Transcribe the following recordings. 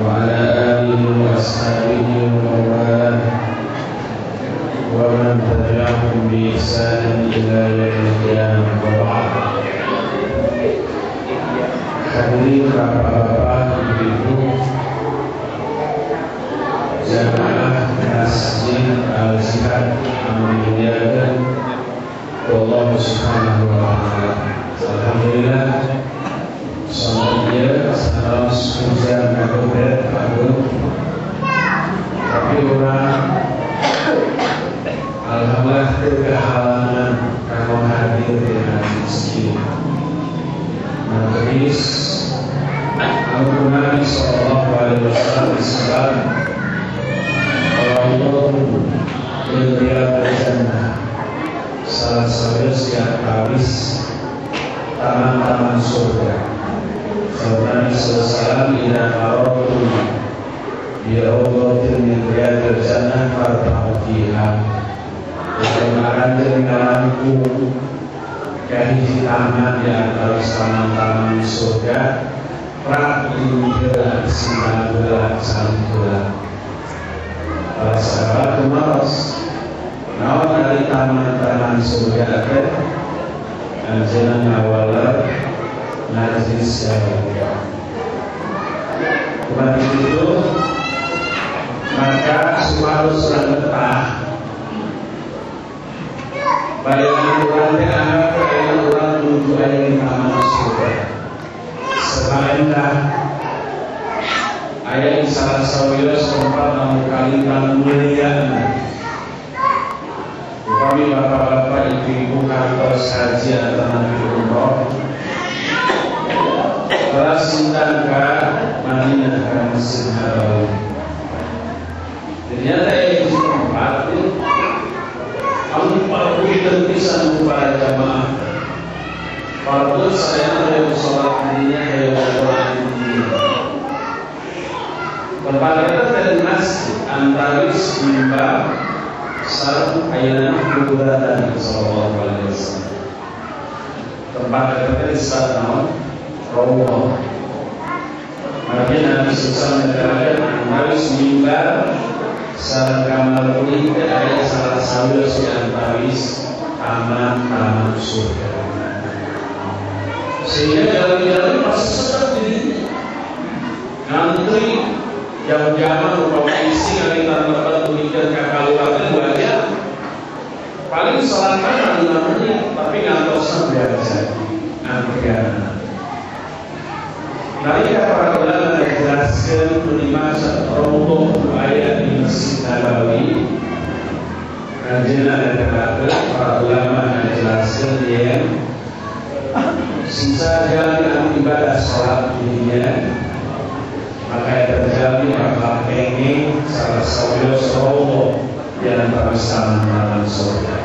Wa ala alihi wa ashabihi wa man wa man tabi'ahum bi ihsanin ila yaumil qiyamah wa ba'd. Hadirin bapak-bapak, ibu-ibu, jamaah Masjid Al-Jihad yang dimuliakan Allah Subhanahu wa ta'ala. Alhamdulillah semuanya sanos hujan kabupaten Agung, tapi orang alhamdulillah kehalangan kanggo hadir di masjid. Majelis Nabi sallallahu alaihi wasallam disebut Allah min jannah, salah satu siang habis taman-taman surga. Nabi sallallahu alaihi wasallam bi rawdatin min riyadil jannah farta'u fiha. Kemarin denganku kahiji taman di antara taman-taman surga, prak lingkira sinagula sangkula. Para sahabat kemaros naon dari taman-taman surga teh anjeunna ngawaler najis ya. Kepada itu maka supados urang betah bayangan urang teh anggap aya urang menuju aya di taman surga. Sabaendah aya di salah sawios tempat anu kalintang mulia. Upami bapak-bapak, ibu-ibu kantos haji atau nabi umroh telah sindang ke Madinah ke Masjid Nabawi. Ternyata itu tempat anu paling pisan para jamaah. Walaupun saya ada sholat dirinya kayak sholat dirinya. Tempat itu dari masjid antaris mimbar sareng ayana kuburan Nabi sallallahu alaihi wasallam. Tempat itu disebut naon? Raudhah. Makanya Nabi sallallahu alaihi wasallam antaris mimbar sareng kamar kuning teh aya salah sawios di antaris taman-taman surga. Sehingga jalan-jalan pasti sedap dirinya. Ngantri jam-jaman rupa isi kali tempat tulisan kakaluan banyak. Paling sholat kan 5 menit, tapi ngantosna biasa antrian. Nalika para ulama menjelaskan dimaksud raudhah aya di Masjid Nabawi. Kanjeng ada para ulama menjelaskan yang sisa jalan ibadah sholat dirinya, maka yang terjadi bakal pengen salah sawios raudhah di antara taman-taman surga.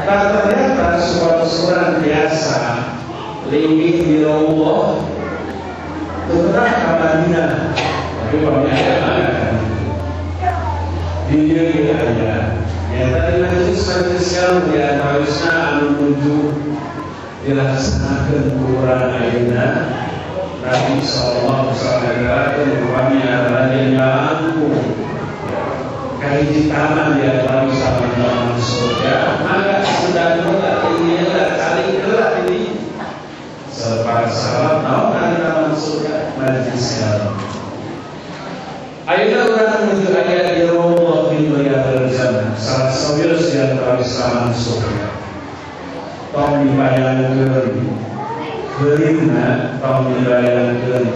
Nah, ternyata surat-surat biasa linggih di raudhah tetap ke Madinah, tapi banyak kan di dia ada yang tadi majelis-majelis yang di antawisna anu menuju dilaksanakan kurang ayeuna Nabi sallallahu alaihi wasallam rupanya raja langkung kahiji taman di antara taman-taman surga, maka sedang heula ini heula saling heula ini para sahabat naon dari taman surga majelis ilmu. Ayeuna urang menuju aya di raudhah min riyadil jannah, salah sawios di antara taman surga. Tong dibayangkeun geuringna, tong dibayangkeun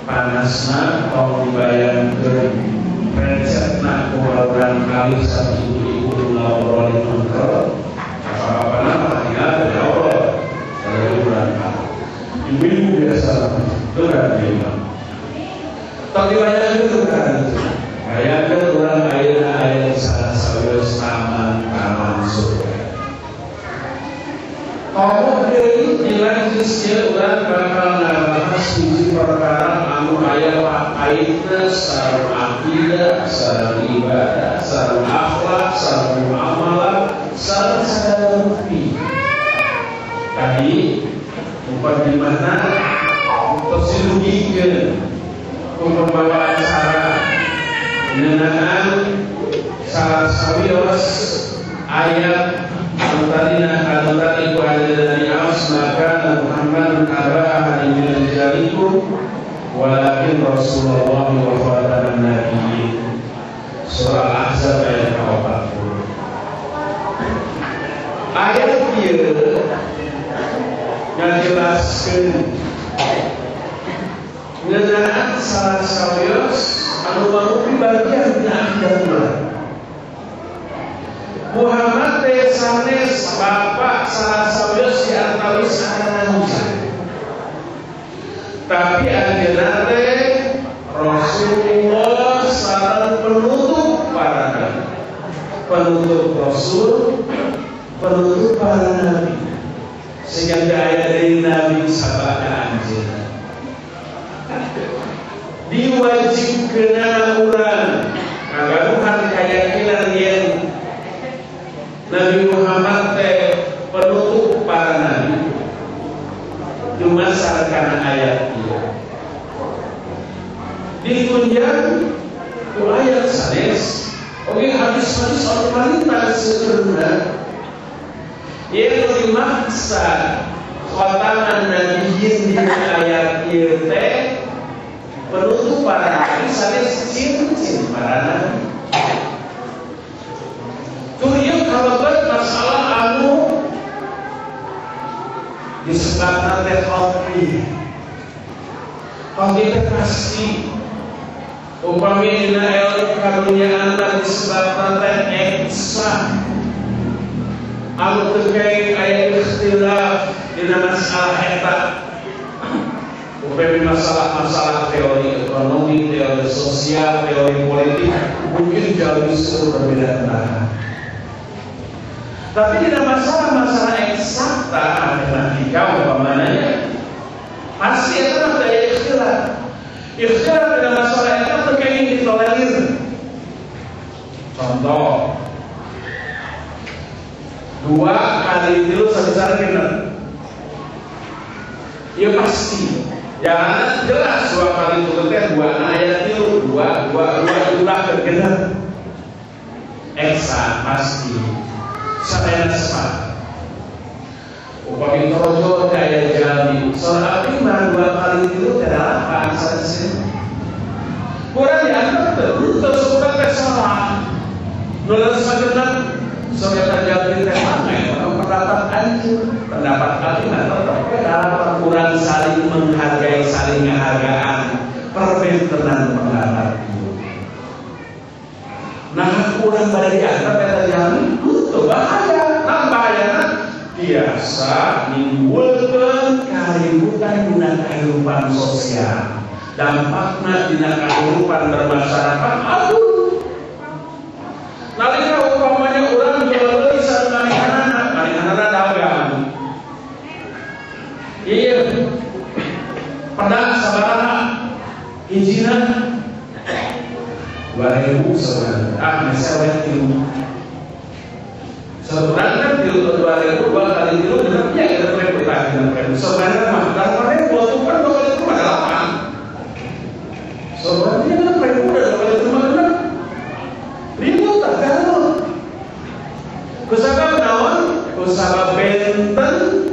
panasna, tong dibayangkeun recetna ku urang kali satu ibu ngobrol di kantor. Apa-apa nama tinggal dari Allah dari urang kali. Ibu-ibu biasa itu kan memang. Tong dibayangkeun itu kan itu. Bayangkeun urang ayeuna aya di salah sawios taman-taman surga. Komo deui di majelis ieu urang bakal ngabahas hiji perkara anu aya paitna sareng akidah, sareng ibadah, sareng akhlak, sareng muamalah, sareng segala rupi. Tadi mukadimahna pembawa acara ngeunaan salah sawios ayat antarina anu tadi ku anjeunna diaos maka Muhammadun aba ahadin min rijalikum walakin Rasulullah wa khataman nabiyyin. Surah Al-Ahzab ayat 40. Ayat ieu ngajelaskeun ngeunaan salah sawios anu marupi bagian dina akidah urang. Muhammad teh sanes bapak salah sawios di antawis manusia. Tapi anjeunna teh Rasulullah sareng penutup para nabi. Penutup Rasul, penutup para nabi. Sehingga aya deui nabi sabada anjeunna. Diwajibkeunana urang ngagaduhan kayakinan yen Nabi Muhammad teh penutup para nabi dumasar kana ayat ieu. Ditunjang ku ayat sanes oge hadis-hadis anu paling seueurna yen dimaksa khataman nabiyyin dina ayat ieu teh penutup para nabi sanes cincin para nabi. Turieu kalebet masalah anu disebutna teh qat'i. Qat'i teh pasti. Upami dina ilmu kadunyaan disebutna teh eksak. Anu teu kaing aya ikhtilaf dina masalah eta. Upami masalah-masalah teori ekonomi, teori sosial, teori politik mungkin jauh justru berbeda pendapat. Tapi tidak masalah-masalah eksakta matematika umpamanya pasti itu ada ikhtilaf. Ikhtilaf tidak masalah itu terkait ditolerir. Contoh 2 kali 3 sebesar genep. Ya pasti. Jangan jelas 2 kali 3 teh 2 ayat 3 2 2 2 jumlah genep. Eksak pasti. Sadayana sepakat. Upami torojo daya jalmi. Soal abdi mah 2 kali 3 teh 8 sanes. Kurang dianggap teu terus teh salah. Nu leres magenep sok eta jalmi teh mah pendapat anjeun, pendapat abdi mah tetep we dalam kurang saling menghargai, saling ngahargaan, perbentenan pendapat. Nah kurang pada dianggap eta jalmi itu bahaya, nah bahayana biasa nimbulkeun kaributan dina kehidupan sosial. Dampakna dina kehidupan bermasyarakat aduh. Nalika umpamanya urang jual beli sareng manehanana, manehanana dagang. Ieu pedak sabaraha hijina 2000 sebulan. Ah, misalnya tilu. Sebulan kan tilu 2000 2 kali tilu genepnya genep ribu tah genep ribu. Sebenarnya mah 8.000 tuh kan 2 kali tilu mah 8. Sebulan dia genep ribu udah 2 kali tilu mah genep. Ribut tah gaul. Kusabab naon? Kusabab benten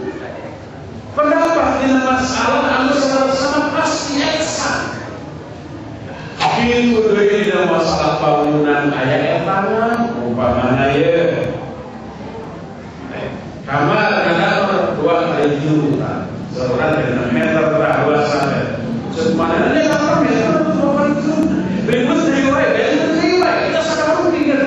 pendapat dina masalah anu sama-sama pasti eksak. Kitu deui dina masalah bangunan aya etangan umpamana ieu. Kamar kadang 2 kali 3 tah. Seorang 6 meter tah 2 sampai. Sebenarnya 8 meter 2 kali 3. Ribut deui we, benten deui we, kita sakarep pikir.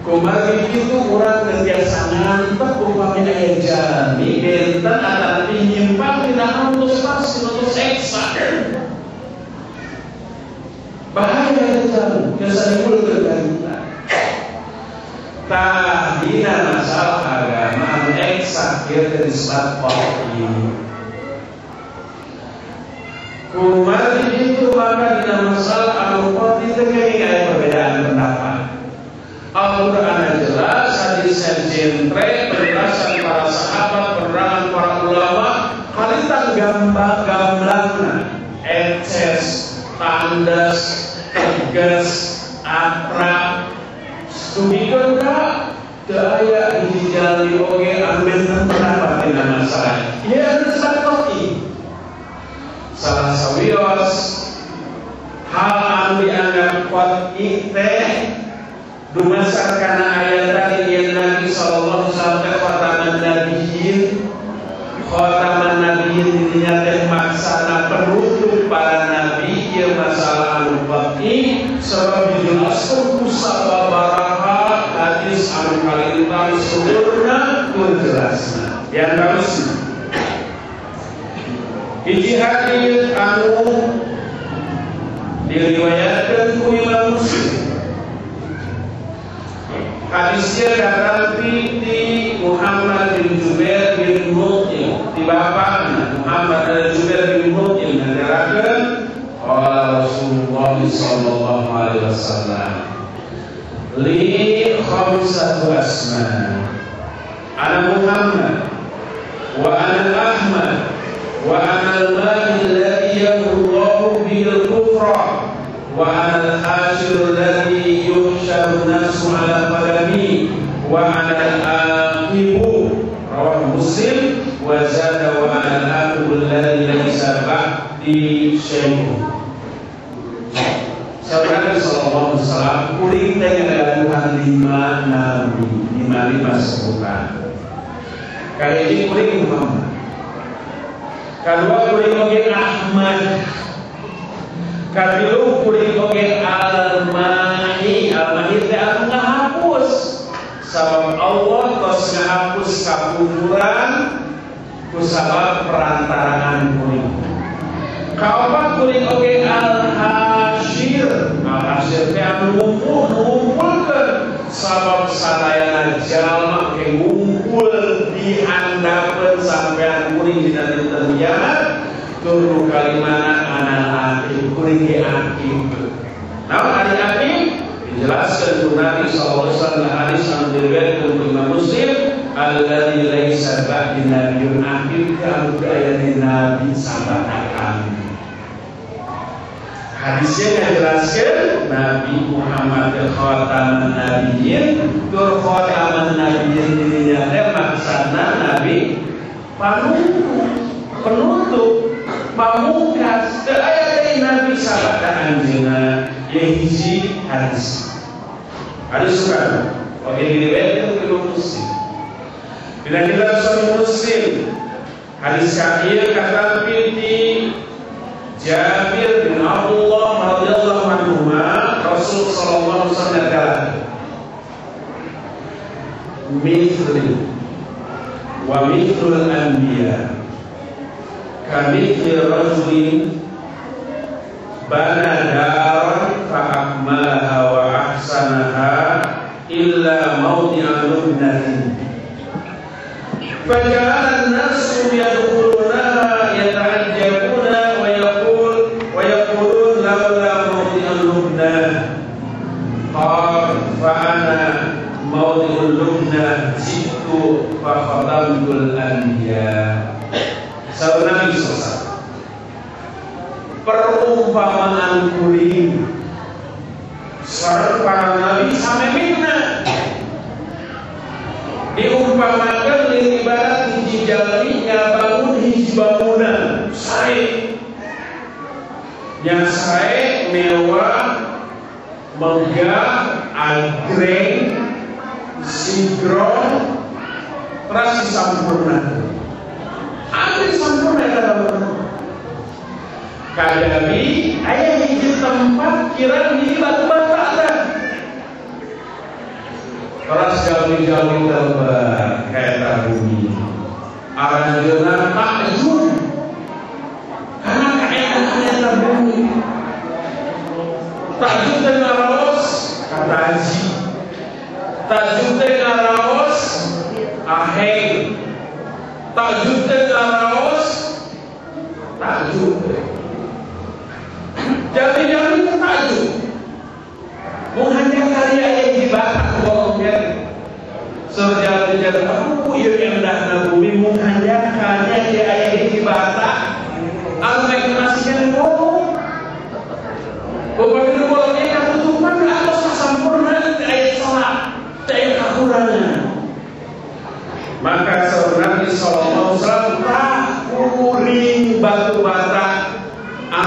Kumargi kitu urang teu biasa ngantep upami aya jalmi benten atawa nyimpang dina anu tos pasti tos eksak. Bahaya itu biasa nimbulkeun kaributan. Tah dina masalah agama anu eksak ieu teh disebut qat'i. Kumargi itu maka dina masalah anu qat'i teh kenging aya perbedaan pendapat. Al-Qur'an jelas, hadis jentre, penjelasan para sahabat, penerangan para ulama, kalitan gamblangna, eces Tandas, tegas, akrab. Dumikeun ka teu aya hiji jalmi oge anu benten pendapat dina masalah. Ieu anu disebut qot'i. Salah sawios hal anu dianggap qot'i teh dumasar kana ayat tadi yang Nabi sallallahu alaihi wasallam teh khataman nabiyyin. Khataman nabiyyin dinya teh maksana penutup para nabi ieu masalah anu qot'i sabab dijelaskeun ku sababaraha hadis anu kalintang sumurna tur jelasna. Yang terusna hiji hadis anu diriwayatkeun ku Imam Muslim. Hadisnya datang ti Muhammad bin Jubair bin Mut'im, ti bapakna Muhammad bin Jubair bin Mut'im ngaterakeun qala Rasulullah sallallahu alaihi wasallam li khamsatu asma ana Muhammad wa ana Ahmad wa ana al-mahi alladhi yamhu bil kufra wa ana al-hashiru alladhi yuhsharu nasu ala qadami wa ana al-aqibu rawahu Muslim wa zada wa ana al-aqibu alladhi laysa ba'di syai'un. Saudara sallallahu alaihi wasallam kuring teh ngadaguhan lima nabi, lima sebutan. Kahiji kuring Muhammad, kadua kuring oge Ahmad, katilu kuring oge Al-Mahi. Al-Mahi teh anu ngahapus sabab Allah tos ngahapus kakufuran ku sabab perantaraan kuring. Kaopat kuring oge Al-Hasyir. Al-Hasyir teh anu ngumpulkeun sabab sadayana jalma ke ngumpul di handapeun sampean kuring dina dinten kiamat. Turu kalimana ana akib kuring ge akib. Naon ari akib? Dijelaskeun ku Nabi sallallahu alaihi wasallam hadis anu diriwayatkeun ku Imam Muslim, alladzi laisa ba'di nabiyyun akib ka anu aya di nabi sabada kami. Hadisnya ngajelaskeun Nabi Muhammad khataman nabiyyin, tur khataman nabiyyin dirinya teh maksana nabi penutup pamungkas teu aya deui nabi sabada anjeunna. Ieu hiji hadis. Hadis sukan oge diriwayatkeun ku Imam Muslim. Dina kitab Sahih Muslim hadis ka ieu katampi ti Jabir bin Abdullah radhiyallahu anhu, Rasul sallallahu alaihi wasallam berkata, "Mithli wa mithlul anbiya kamithli rajulin bana daran fa akmalaha wa ahsanaha illa mawdi'a lubnatin faja'ala an-nasu yadkhulunaha yata'ajjabuna wa yaqulun laula mawdi'ul lubna qala fa ana mawdi'ul lubna ji'tu fa khatamtul anbiya." Saur Nabi sallallahu perumpamaan kuring sareng para nabi samemehna diumpamakan di ibarat hiji jalmi ngabangun hiji bangunan sae, yang sae mewah, megah, agreng, sinkron, terus sampurna. Hampir sampurna eta bangunan. Kadabi aya hiji tempat kirang hiji batu bata teh. Terus jalmi-jalmi terbang ka eta bumi. Aranjeunna takjub karena kaedan eta bumi. Takjub teh ngaraos kataji. Takjub teh ngaraos aheng. Takjub teh ngaraos takjub teh. Jalmi-jalmi teh takjub. Mung hanya karya yang dibakar bolongnya. Serjal-jal aku ieu endahna bumi mung hanya karya ieu aya hiji bata. Anu rek masihkeun ngomong.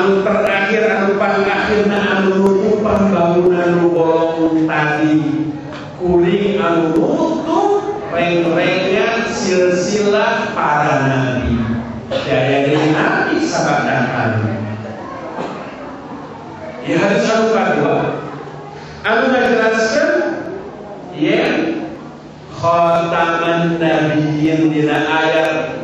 Anu terakhir anu pangakhirna anu nutupan bangunan nu bolong tadi kuring anu nutup reng-rengnya silsilah para nabi. Jaya dari nabi sabadakan. Ya hadis anu kadua anu ngajelaskeun yen khataman nabiyyin dina ayat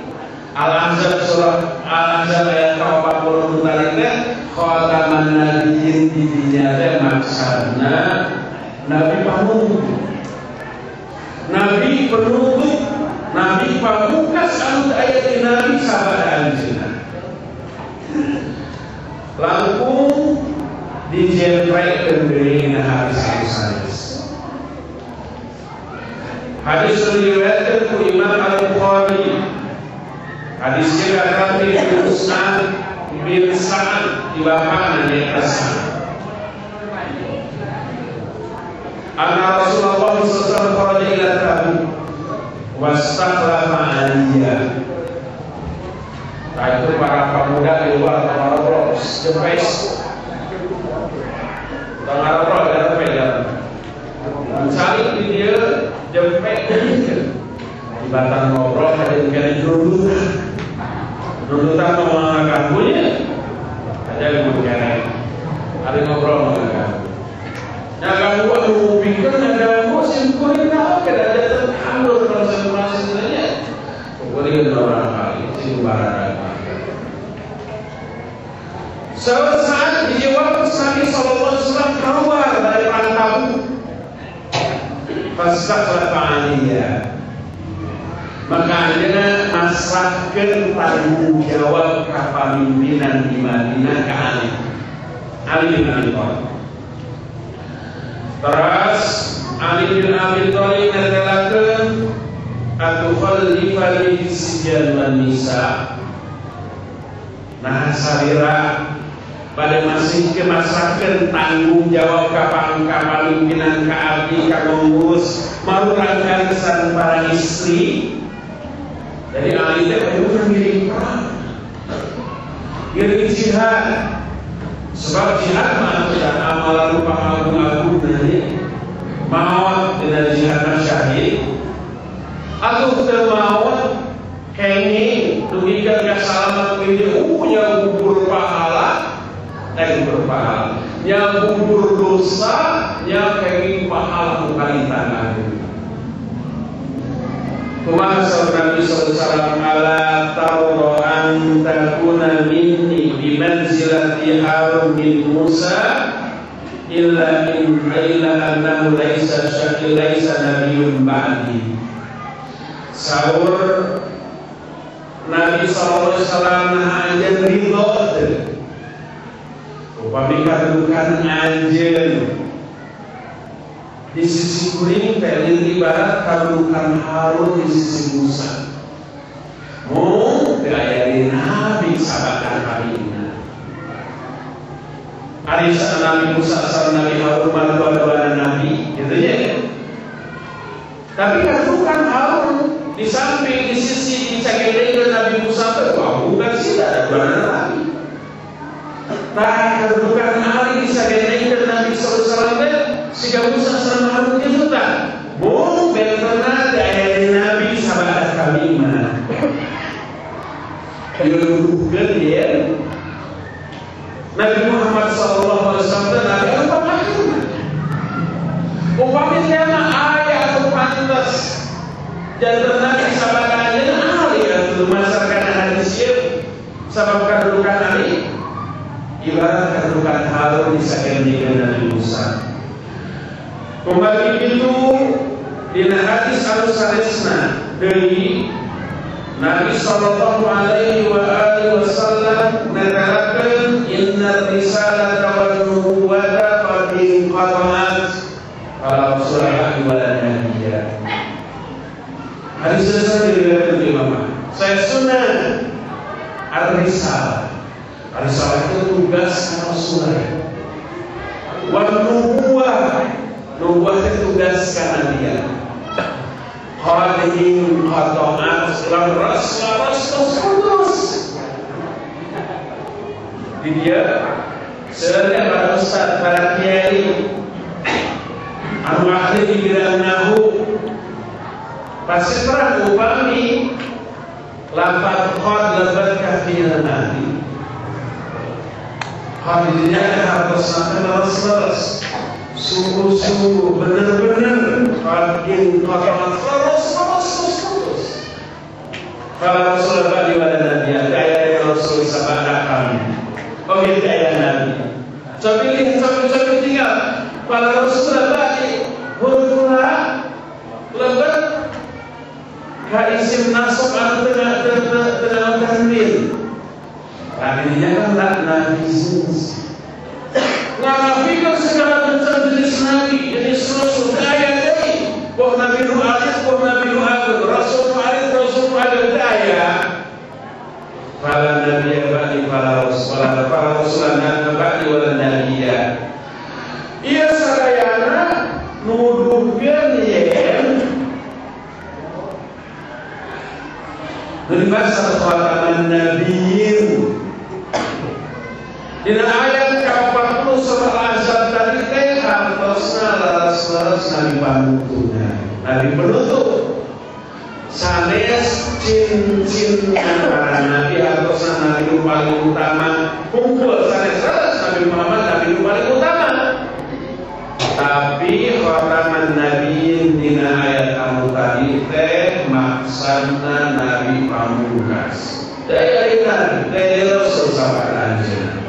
Al-Ahzab surah Al-Ahzab ayat 40 tadi teh khataman nabiyyin di dinya teh maksudna nabi panutup, nabi penutup, nabi pamungkas anu aya di nabi sabada anjeunna. Langkung dijentrikeun deui dina hadis anu sanes. Hadis diriwayatkeun ku Imam Al-Bukhari. Hadisnya datang dari Mus'ab bin Sa'ad di bapakna nyaeta Sa'ad. Anna Rasulullah sallallahu alaihi wasallam kharaja ila Tabuk wastakhlafa Aliyah. Nah itu para pemuda di luar ngobrol jempes. Ngobrol dan pegang. Mencari di dia jempes di batang ngobrol ada yang runtutan. Runtutan mau mengganggunya aja yang mengkerek. Ada ngobrol mengganggu. Nah ganggu anu ngupingkeun ngaganggu sim kuring naon kada ada alur konsentrasi nya. Kuring orang kali sing barang. Suatu saat di waktu Nabi sallallahu alaihi wasallam keluar dari perang Tabuk. Fastakhlafa Aliyah. Maka anjeunna masrahkeun tanggung jawab kapamimpinan di Madinah ka Ali. Ali bin Abi Thalib. Terus Ali bin Abi Thalib netelakeun atukhallifa li sijal wan nisa. Nah salira pada masih kemasrahkeun tanggung jawab kapamimpinan ka abdi ka ngurus marurangkan sareng para istri. Jadi Ali teh kudu ngiring perang, ngiring jihad. Sebab jihad mah dan amalan lupa agung-agung nya maot dina jihad syahid atau teu maot kenging dugikeun ka salamat kuwi nya gugur pahala, gugur pahala, nya gugur dosa, nya kenging pahala ku kalintangan. Kumaha saur Nabi sallallahu alaihi wasallam ala tarda an takuna minni bi manzilati Harun bin Musa illa in illa annahu laisa syakil laisa nabiyyun ba'di. Saur Nabi sallallahu alaihi wasallam nah anjeun ridho teu upami kadudukan anjeun di sisi kuring teh ibarat kadudukan Harun di sisi Musa. Mung teu aya di nabi sabakan kabina. Ari Nabi Musa sareng Nabi Harun mah dua-duana nabi, gitu nya. Tapi kadudukan Harun di samping di sisi dicakedekeun Nabi Musa teh wah bukan sih ada dua nabi. Tah kadudukan Ali disakedekeun Nabi sallallahu alaihi wasallam teh siga Musa sareng Harun kitu tah. Mung bentena teh aya di nabi sabada kami mah. Ieu nuduhkeun ieu Nabi Muhammad sallallahu alaihi wasallam nabi anu pangakhirna. Upami teh mah aya atuh pantes janten nabi sabada anjeunna ahli atuh masarkan hadis ieu sabab kadudukan Ali ibarat kedudukan Harun disakeun Nabi Musa. Kembali itu dina hadis anu sanesna deui Nabi sallallahu alaihi wa alihi wasallam netelakeun inna risalata wan nubuwata qad inqata'at fala rasula wala nabiyya. Hadis ini diriwayatkan oleh Imam Ahmad. Saya sunnah ar-risalah. Ar-risalah itu tugas Rasulullah. Wan nubuwah, nubuwah itu tugas kenabian. Qad inqata'at lan ras terus. Di dia sebenarnya para ustaz, para kiai, anu ahli di bidang nahu pasti terang upami lafaz qad lebat ka fi'il madhi. Qad dinya hartosna leres-leres, sungguh-sungguh, bener-bener qad in qad terus. Kalau Rasul ba'di wala nabiyya, ayat Rasul sabada kami. Oh itu ayat Nabi. Coba lihat, coba tinggal. Kalau Rasul ba'di huruf la lebat ka isim nasab anu tengah tanwin. Artinya kan la nabi jinsi. Nganafikan segala macam jenis nabi, jenis rasul, ayat deui. Boh nabi nu alit, boh nabi nu agung, rasul nu alit, rasul nu agung teh aya. Fala nabiyya ba'di fala rasul, fala rasul ba'di wala nabiyya. Ieu sadayana nuduhkeun yen dibahas khataman nabiyyin. Dina ayat ke-40 surah Al-Ahzab tadi teh hartosna leres-leres nabi panutuna, nabi penutup. Sanes cincin para nabi hartosna nabi nu paling utama kumpul sanes leres Nabi Muhammad nabi nu paling utama. Tapi khataman nabiyyin dina ayat anu tadi teh maksana nabi pamungkas. Dari nabi, dari rasul sabada anjeunna.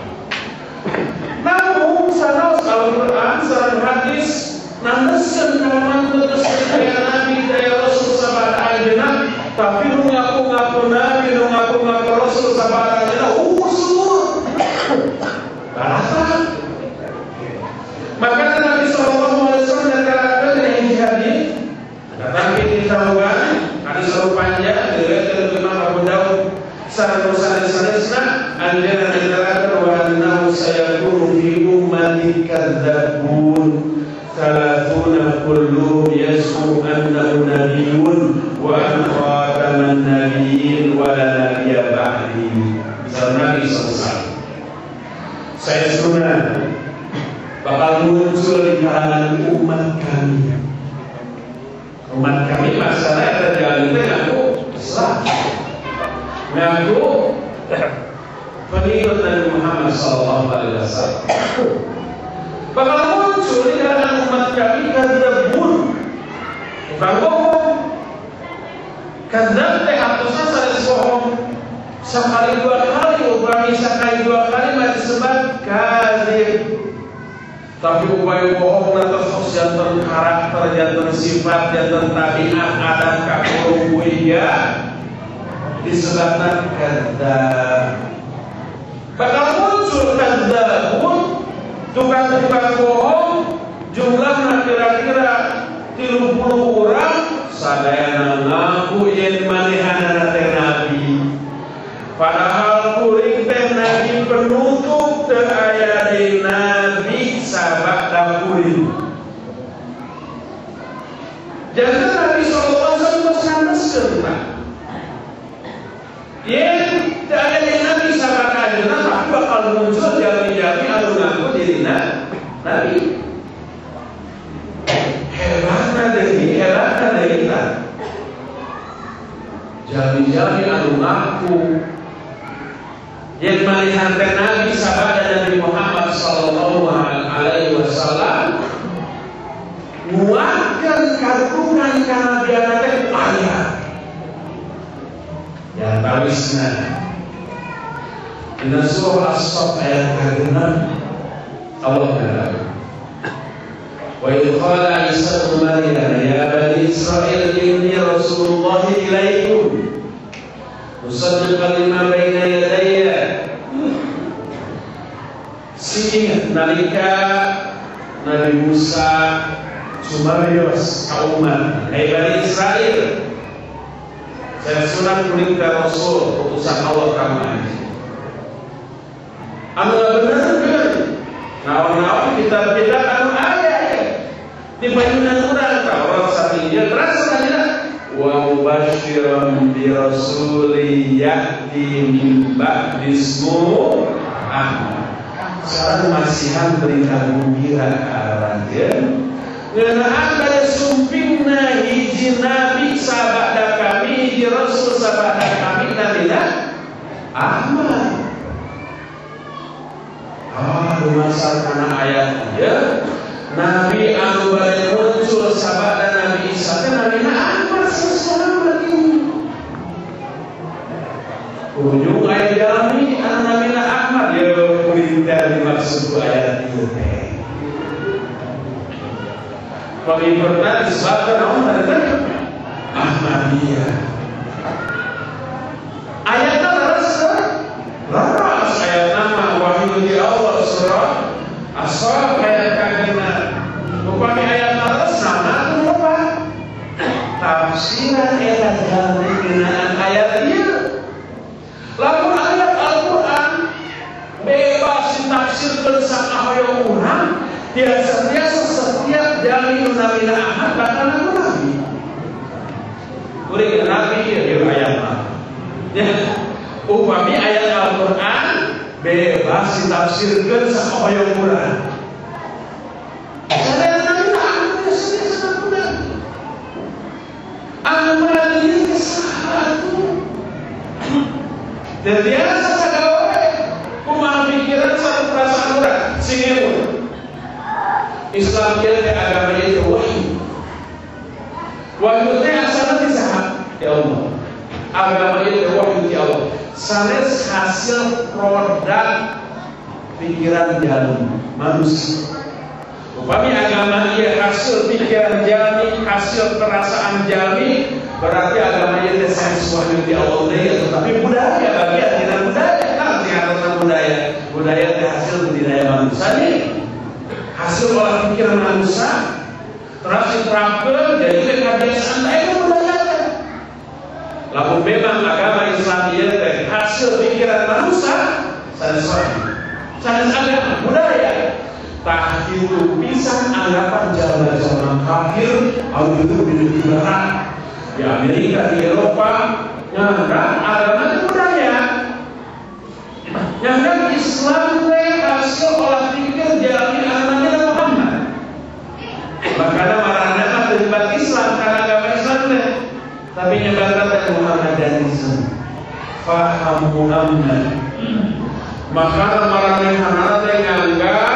Namun sanaos Al-Qur'an sareng hadis nandeskeun kana tegas daya nabi daya rasul sabada anjeunna, tapi nu ngaku-ngaku nabi nu ngaku-ngaku rasul sabada anjeunna usul. Barata. Maka Nabi sallallahu alaihi wasallam nyatakan dina hiji hadis, tetapi ditahuan hadis terlalu panjang diriwayatkan oleh Imam Abu Dawud sareng sanes-sanesna anjeunna nyatakan wa annahu sayakunu fi ummati kadzabun thalathuna kulluhum yaz'umu annahu nabiyyun wa an khataman nabiyyin wa la nabiyya ba'di. Sareng Nabi sallallahu alaihi wasallam saya sunnah bakal muncul di kalangan umat kami. Umat kami masalahnya terjadi itu ngaku Islam, ngaku pengikut Nabi Muhammad sallallahu alaihi wasallam. Bakal muncul di kalangan umat kami kadzabun, tukang bohong. Kadzab teh hartosna sanes bohong sekali dua kali, upami sekali dua kali mah disebut kadzib. Tapi upaya bohong terus jantan karakter, jantan sifat, jantan tabiat, adab kakurung ya disebutkan kadzab. Bakal muncul kadzabun, tukang-tukang bohong, jumlahnya kira-kira 30 orang, sadayana ngaku yen manehanana teh nabi. Padahal kuring teh nabi penutup teu aya deui nabi sabada kuring. Jangan Nabi sallallahu alaihi wasallam tos ngandeskeun tah. Yen teu aya deui nabi sabada ayeuna tapi bakal muncul jalmi-jalmi anu ngaku dirina nabi. Hebatna deui, hebatna deui tah. Jalmi-jalmi anu ngaku yang melihat Nabi sabada Nabi Muhammad sallallahu alaihi wasallam nguatkeun kandungan kanabian teh aya. Yang tawisna dina surah As-Saff ayat ke-6 Allah berkata, "Wa idh qala Isa ibn Maryam ya bani Israil inni rasulullah ilaikum musaddiqan lima baina yadayya." Sing nalika Nabi Musa sumarios ka umat, hai Bani Israil, saya sunat kuring ka Rasul utusan Allah kamu aja. Anu benerkeun naon-naon kitab-kitab anu aya ya. Di payunan urang Taurat satinja terasa kanjena wa mubasysyiran bi rasulin ya'ti min ba'di ismuhu Ahmad. Sareng masihan berita gembira ka aranjeun ngeunaan bade sumpingna hiji nabi sabada kami, hiji rasul sabada kami, nabina Ahmad. Ah, dumasar kana ayat ieu nabi anu bade muncul sabada Nabi Isa teh nabina Ahmad sallallahu alaihi. Ujung ayat jalmi anu nabina Ahmad ieu kuring teh dimaksud ku ayat ieu teh. Pengikutna disebabkan naon tadi teh? Ahmadiyah. Ayatna leres teh? Leres ayatna mah wahyu di Allah surah As-Saff ayat kagena. Upami ayatna leres naon atuh loba? Tafsiran eta jalmi ngeunaan ayat ieu. Lamun ayat Al-Qur'an bebas ditafsirkeun sakahoyong urang, biasa-biasa setiap jalmi nu nabina Ahmad bakal nabi. Kuring nabi ieu ayat mah. Ya, upami ayat Al-Qur'an bebas ditafsirkeun sakahoyong urang. Sadaya nabina Ahmad biasa-biasa nabi. Ahmad ieu saha atuh? Terbiasa sagawe kumaha pikiran sareng perasaan urang sing emun. Islam ieu teh agama ieu wahyu. Wahyu teh asalna ti saha? Ti Allah. Agama ieu teh wahyu ti Allah. Sanes hasil produk pikiran jalmi manusia. Upami agama ieu hasil pikiran jalmi, hasil perasaan jalmi, berarti agama ieu teh sanes wahyu ti Allah deui, tetapi budaya, bagian tina budaya. Nah, tina budaya. Budaya teh hasil budidaya manusia nih. Hasil olah pikiran manusia terus diterapkan jadi kebiasaan teh budaya teh. Lamun memang agama Islam ieu teh hasil pikiran manusia, sanes wahyu, sanes agama, budaya. Tah kitu pisan anggapan jalma-jalma kafir anu hidup di barat, di Amerika, di Eropa, nganggap agama itu budaya. Nganggap Islam teh hasil olah pikir jalmi anu namina Muhammad. Makana marana mah teu nyebat Islam karena agama Islam teh, tapi nyebatna teh Muhammadanisme. Faham Muhammad. Makana maranehna teh nganggap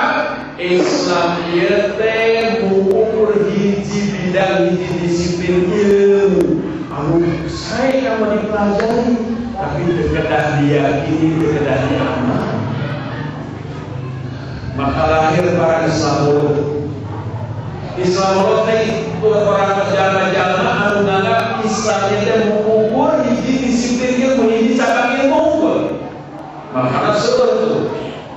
Islam ieu teh mengukur hiji bidang, hiji disiplin ilmu anu sae kamu dipelajari, tapi teu kedah diyakini, teu kedah diamal. Maka lahir para Islamolog. Islamolog teh orang jalma-jalma anu nganggap Islam ieu teh mengukur hiji disiplin ilmu, hiji cabang ilmu unggul. Makana seueur tuh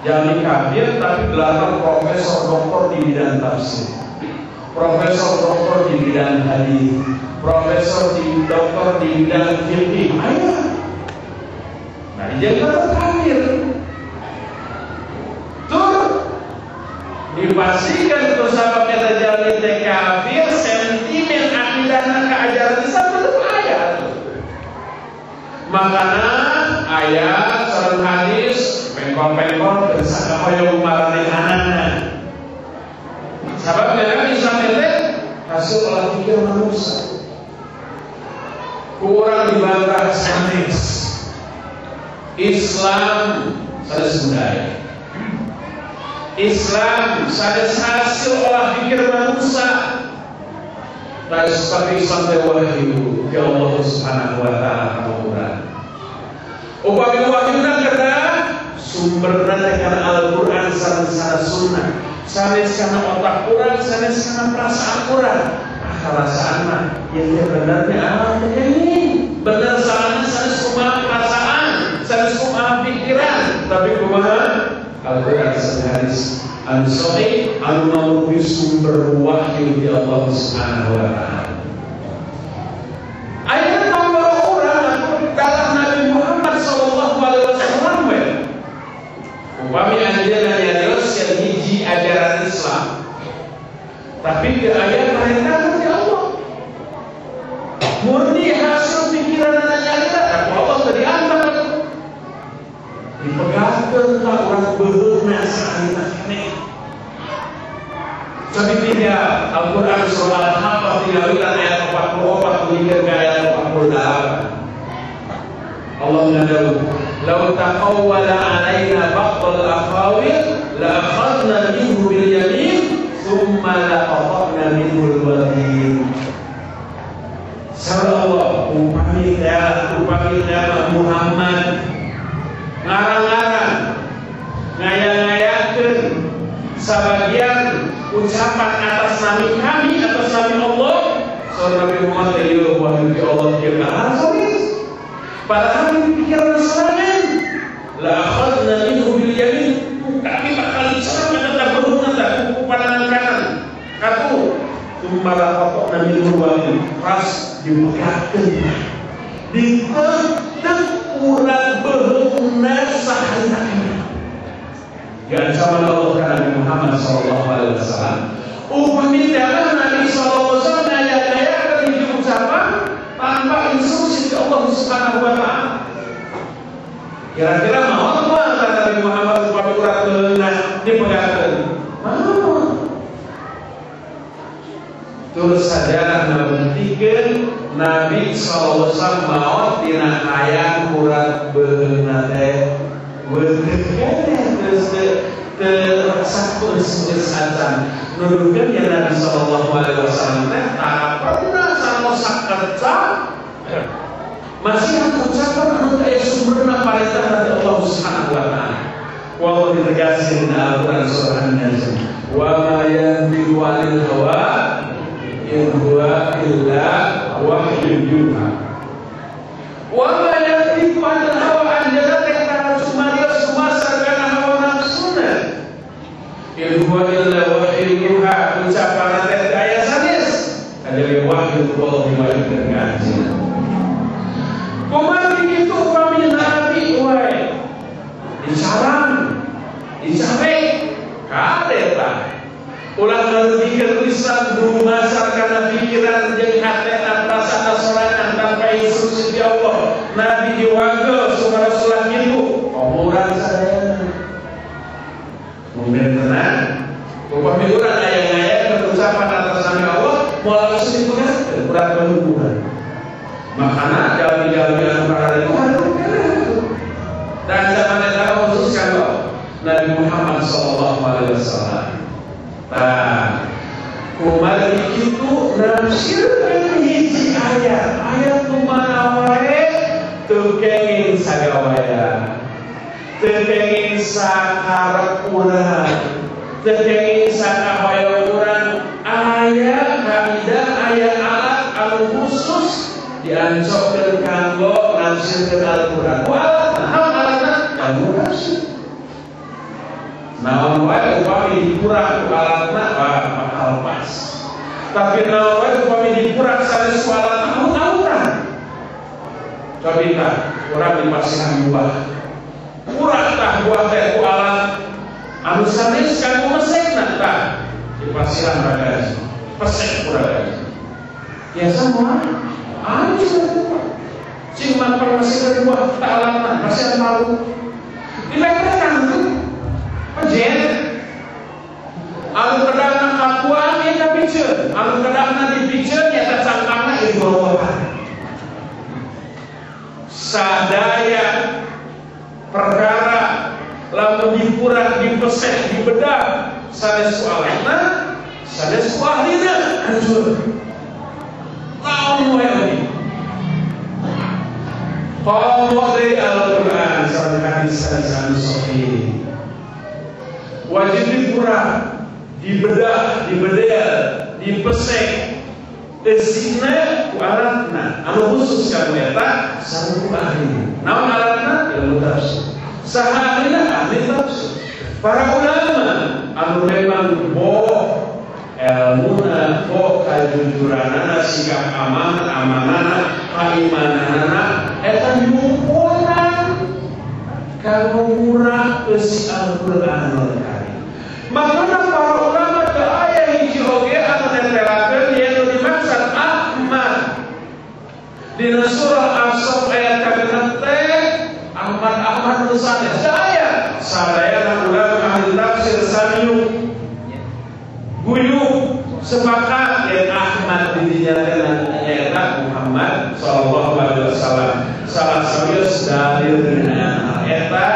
jalmi kafir tapi gelar profesor doktor di bidang tafsir, profesor doktor di bidang hadis, profesor di doktor di bidang fikih. Ayo. Nah, jadi kafir. Tur dipastikan tuh sabab eta jalmi teh kafir, sentimen akidahna ka ajaran Islam tetep aya tuh. Makana ayat sareng hadis pengkol-pengkol bersama hoyong maranehanana. Sabab memang Islam itu hasil olah pikir manusia. Kurang dibantah sanes. Islam sanes budaya. Islam sanes hasil olah pikir manusia. Tapi Islam teh wahyu ti Allah Subhanahu wa taala ka urang. Upami wahyuna kedah sumberna teh kana Al-Qur'an sareng sana sunnah. Sanes kana otak urang, sanes kana perasaan urang. Ah, perasaan mah ieu teh bener teh ah teh ini. Bener salahna sanes kumaha perasaan, sanes kumaha pikiran, tapi kumaha Al-Qur'an sareng hadis anu sahih anu memenuhi sumber wahyu di Allah Subhanahu wa taala. Ayeuna pambaro urang anu dalam Nabi Muhammad sallallahu alaihi wasallam we. Upami anjeunna nyarios yang hiji ajaran Islam, tapi teu aya perintah ti Allah. Murni hasil pikiran nyalira, ku Allah teu diantar. Dipegangkeun ka urang beuheungna saeutik. Al-Quran surah Al-Haqqah 3 ayat 44 hingga ayat 48. Allah mengatakan, "Lau taqawwala 'alaina ba'dal aqawil la akhadna minhu bil yamin thumma laqata'na minhu al-watin." Allah upami Muhammad ngarang-ngarang ngaya-ngayakeun sabagian ucapan atas nami kami, atas nami Allah. Saur Nabi Muhammad teh ieu wahyu ti Allah ieu sanes. Padahal pikiran sorangan. La akhadna minhu bil yamin, kami bakal diserang eta beurungna teh ku pandangan kanan. Katu tsumma laqata'na minhu al-watin, ras dipegatkeun. Ditetek urat beuheungna saharita. Di ancaman Allah ke Nabi Muhammad SAW. Upami dalam Nabi SAW ayat-ayat hiji ucapan tanpa instruksi dari Allah Subhanahu wa Ta'ala. Kira-kira mau moal Nabi Muhammad upami urat beuheungna dipegatkeun? Mau. Terus sajarah ngabuktikeun Nabi SAW maot dina hayang urat beuheungna teh weuteung keneh terus terasa terus acan nuduhkeun ya Nabi sallallahu alaihi wasallam teh tak pernah sanosak kerja masih ucapan anu teu aya sumberna parentah dari Allah Subhanahu wa Ta'ala. Wallahu ditegaskeun dina Al-Qur'an surah An-Najm, wa ma yantiqu 'anil hawa in huwa illa wahyun yuha. Wa ma yantiqu 'anil hawa anjana teh sumarios sumasar kana hawa nafsuna. In huwa illa wahyun yuha, ucapan teh aya sanes adalah wahyu Allah diwahyukeun ka anjeunna. Kumaha kitu upami nabi wae disaran dicarek kade tah ulah ngarugikeun Islam dumasar kana pikiran jeung hatena perasaan sorangan tanpa instruksi di Allah. Nabi diwagel suara kitu urang sadayana mungkin tenang upami urang aya-aya ucapan atas nama Allah moal langsung dipegatkeun urang berhubungan. Makana jalmi-jalmi anu kararitu dan zaman eta khusus kanggo Nabi Muhammad sallallahu alaihi wasallam. Nah, kumaha kitu nafsirkeun hiji ayat, ayat kumaha wae teu kenging sagawaya, teu kenging sakarep urang, teu kenging sakahoyong urang. Aya kaidah, aya alat anu khusus diancokkeun kanggo nafsirkeun Al-Qur'an. Ku alatna, naon alatna? Kanggo nafsir. Naon wae upami dikurang ku alatna bakal pas. Tapi naon wae upami dikurang sanes ku alatna auran. Cobi tah urang dipasihan buah. Kurang tah buah teh ku alat anu sanes kanggo mesekna tah dipasihan ragaji. Pesek ku ragaji. Biasa moal hancur buah. Cing manfaat masih buah tak alatna pasihan malu. Dilepetan tuh pejen. Anu kedahna kakuan eta piceun, anu kedahna dipiceun nyata cangkangna ieu buah-buahan. Sadaya perkara lamun dikurang dipesek dibedah sanes ku alatna sanes ku ahlina hancur. Naon wae oge komo deui Al-Qur'an sareng hadis-hadis anu sahih wajib dikurang, dibedah, dibedel, dipesek eusina ku alatna anu khusus ka eta sareng ku ahli. Naon alatna? Ilmu tafsir. Saha ahlina? Ahli tafsir. Para ulama anu memang boh elmuna, boh kajujuranana, sikap amanah, amanana, kaimananana eta nyumpunan kanggo murah eusi Al-Qur'anul Karim. Makana para ulama teu aya hiji oge anu netelakeun yen nu dimaksud Ahmad. Dina surah As-Saff ayat ka-6 teh Ahmad Ahmad nu sanes aya. Sadayana ulama ahli tafsir samiu guyub Sepakat yang Ahmad dinyatakan nyaeta Muhammad sallallahu alaihi wasallam. Salah sawios dalil dina eta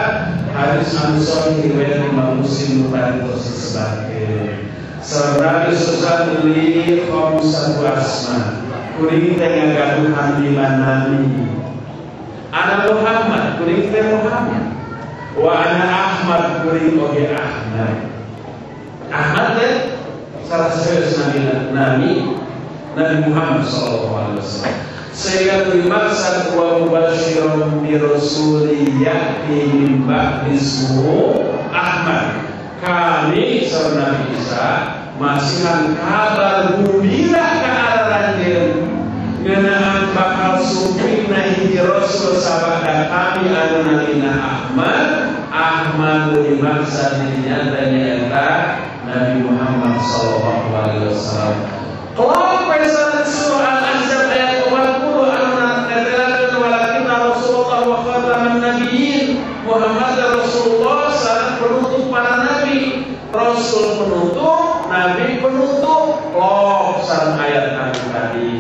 hadis anu sahih riwayat Imam Muslim tadi tos disebutkeun. Sareng susah li khamsatu asma. Kuring teh ngagaduhan lima nabi. Ana Muhammad, kuring teh Muhammad. Wa ana Ahmad, kuring oge Ahmad. Ahmad teh salah satu nabi Nabi Muhammad sallallahu alaihi wasallam. Sehingga dimaksud wa mubasysyiran bi rasuli ya'ti min ba'di ismuhu Ahmad. Kami sareng Nabi Isa masihan kabar gembira ka aranjeun ngeunaan bakal sumpingna hiji rasul sabada kami anu namina Ahmad. Ahmad dimaksud dirinya nyaeta Nabi Muhammad sallallahu alaihi wasallam. Kalau pesan surah Al-Ahzab ayat 40 anu netelakeun walakinna Rasulullah wa khataman nabiyyin, Muhammad Rasulullah sareng penutup para nabi, rasul penutup, nabi penutup. Klop sareng ayat anu tadi.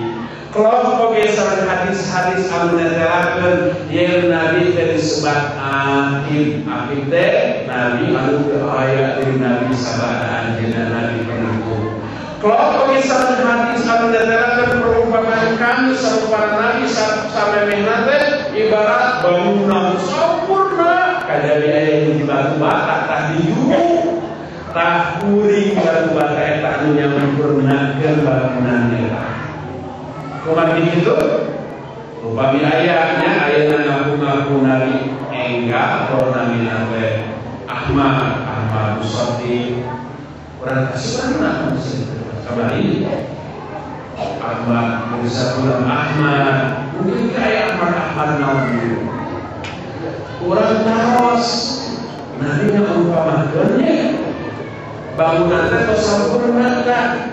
Klop oge sareng hadis-hadis anu netelakeun yen nabi teh disebat akib, akib teh nabi anu teu aya deui nabi sabada anjeunna nabi penutup. Klop oge sareng hadis anu netelakeun perumpamaan kami sareng para nabi samemehna teh ibarat bangunan sampurna kajabi aya hiji batu bata tah dijugu tah kuring batu bata eta anu nyampurnakeun bangunan eta. Kumaha kitu? Upami ayahnya ayana ngaku-ngaku nabi enggak atau namina teh Ahmad, Ahmad Musadi. Urang kasih mana kamari ini Ahmad Musa Gulam Ahmad, mungkin kayak Ahmad Ahmad naon ieu. Urang taros nabi ngaumpamakeun nya bangunan teh tos sampurna tah.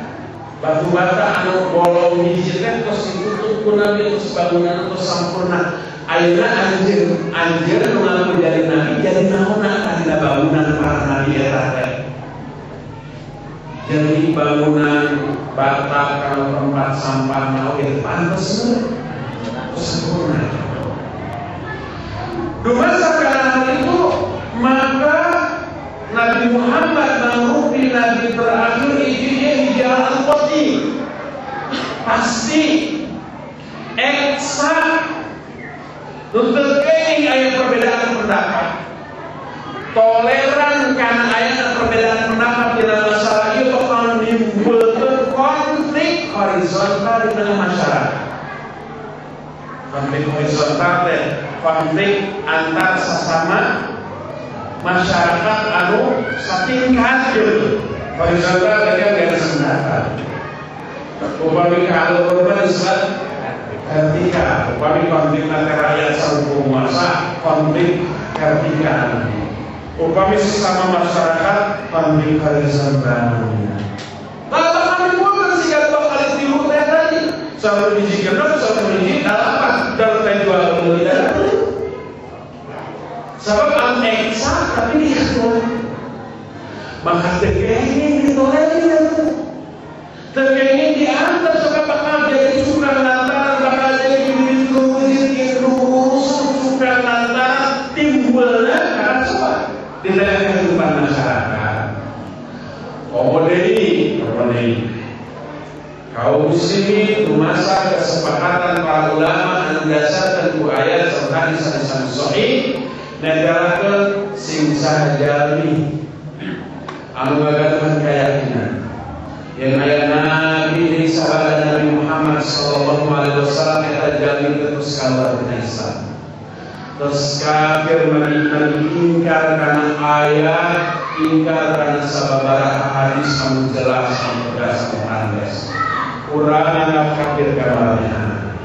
Batu bata anu bolong hiji teh tos ditutup ku nabi tos bangunan tos sampurna. Ayeuna anjeun anjeun nu ngaku jadi nabi jadi naonna tah dina bangunan para nabi eta teh. Jadi bangunan bata kalau tempat sampah naon ge pantes tos sampurna. Dumasa kana hal itu maka Nabi Muhammad mangrupi nabi terakhir ijinya di jalan qati. Pasti eksak. Nu teu kenging aya perbedaan pendapat. Toleran kana aya perbedaan pendapat dina masalah ieu bakal nimbulkeun konflik horizontal di tengah masyarakat. Konflik horizontal teh konflik antar sesama masyarakat anu satingkat gitu. Horizontal dengan garis pendapat. Upami kalau urban disebut vertikal. Upami konflik antara rakyat sareng penguasa konflik vertikal. Upami sesama masyarakat konflik horizontal. Bakal nimbulkeun siga dua kali tilu teh tadi. Satu hiji genep, satu hiji dalapan, dan teh dua beli dalapan. Sebab anu eksak tapi diatur. Maka teu kenging ditolerir. Teu kenging diantar sebab bakal jadi curang lantaran bakal jadi bibit rumujit rusuh curang lantaran timbulna karena coba di dalam kehidupan masyarakat. Komo deui, komo deui. Kaum muslimin rumasa kesepakatan para ulama anu dasarkeun ku ayat serta hadis-hadis anu sahih netelakeun sing saha jalmi anu ngagaduhan keyakinan yang aya nabi deui sabada Nabi Muhammad sallallahu alaihi wasallam eta jalmi terus kaluar tina Islam. Terus kafir mani ingkar kana ayat, ingkar kana sababaraha hadis anu jelas anu tegas anu tandes. Urang nganggap kafir ka maranehna.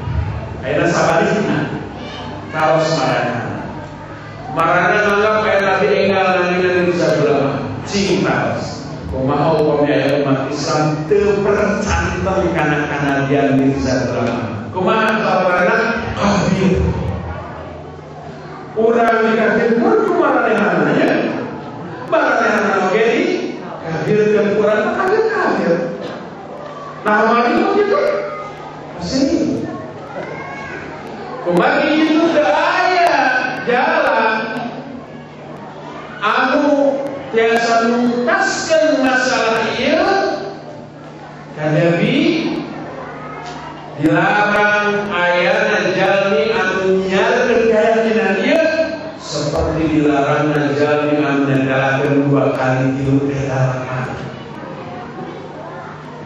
Ayeuna sabalikna taros maranehna. Marana nganggap aya nabi enggal namina Mirza Ghulam cing taros. Kumaha upami aya umat Islam teu percanten kana kanabian Mirza Ghulam. Kumaha sabarana kafir. Urang dikafirkeun ku maranehna nya. Maranehna oge dikafirkeun ku urang kafir kafir. Nah, mari gitu. Pasti. Kemarin itu teu aya jalan anu tiasa nuntaskeun masalah ieu kadabi dilarang ayana jalmi anu nyarkeun keyakinan ieu seperti dilarang jalmi anu nyadarakeun 2 kali 3 dalapan.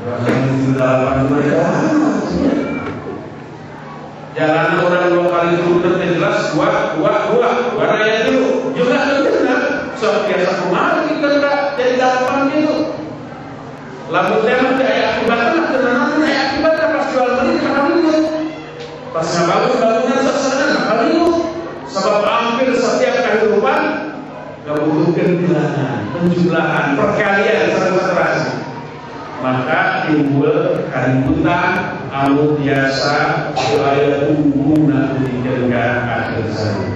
2 kali 3 dalapan mereka. Jalan orang 2 kali 3 teh jelas 2 2 2 warna yang tilu jumlah teu sok biasa kumaha kita jadi dalapan gitu. Lamun teh mah teu aya akibatna teu nanaon aya akibatna pas jual beli bakal ribut. Pas ngabangun bangunan sok seneng bakal ribut. Sebab hampir setiap kehidupan ngabutuhkeun bilangan, penjumlahan, perkalian sareng saterasna. Maka timbul kaributan anu biasa teu aya tungguna dugikeun ka akhir zaman.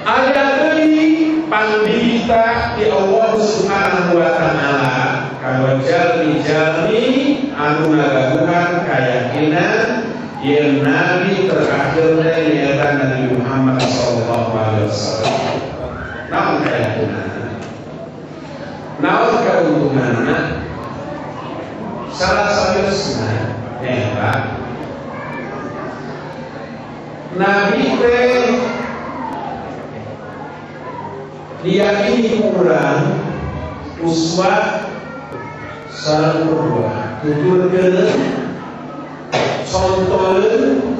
Aya deui pangbibita di Allah Subhanahu wa taala kanggo jalmi-jalmi anu ngagaduhan kayakinan yen nabi terakhirna nyaeta Nabi Muhammad sallallahu alaihi wasallam. Naon kayakinan? Naon keuntunganna? Salah satunya nyaeta nabi teh diyakini kurang uswah sareng qudwah, tuturkeun, contoheun,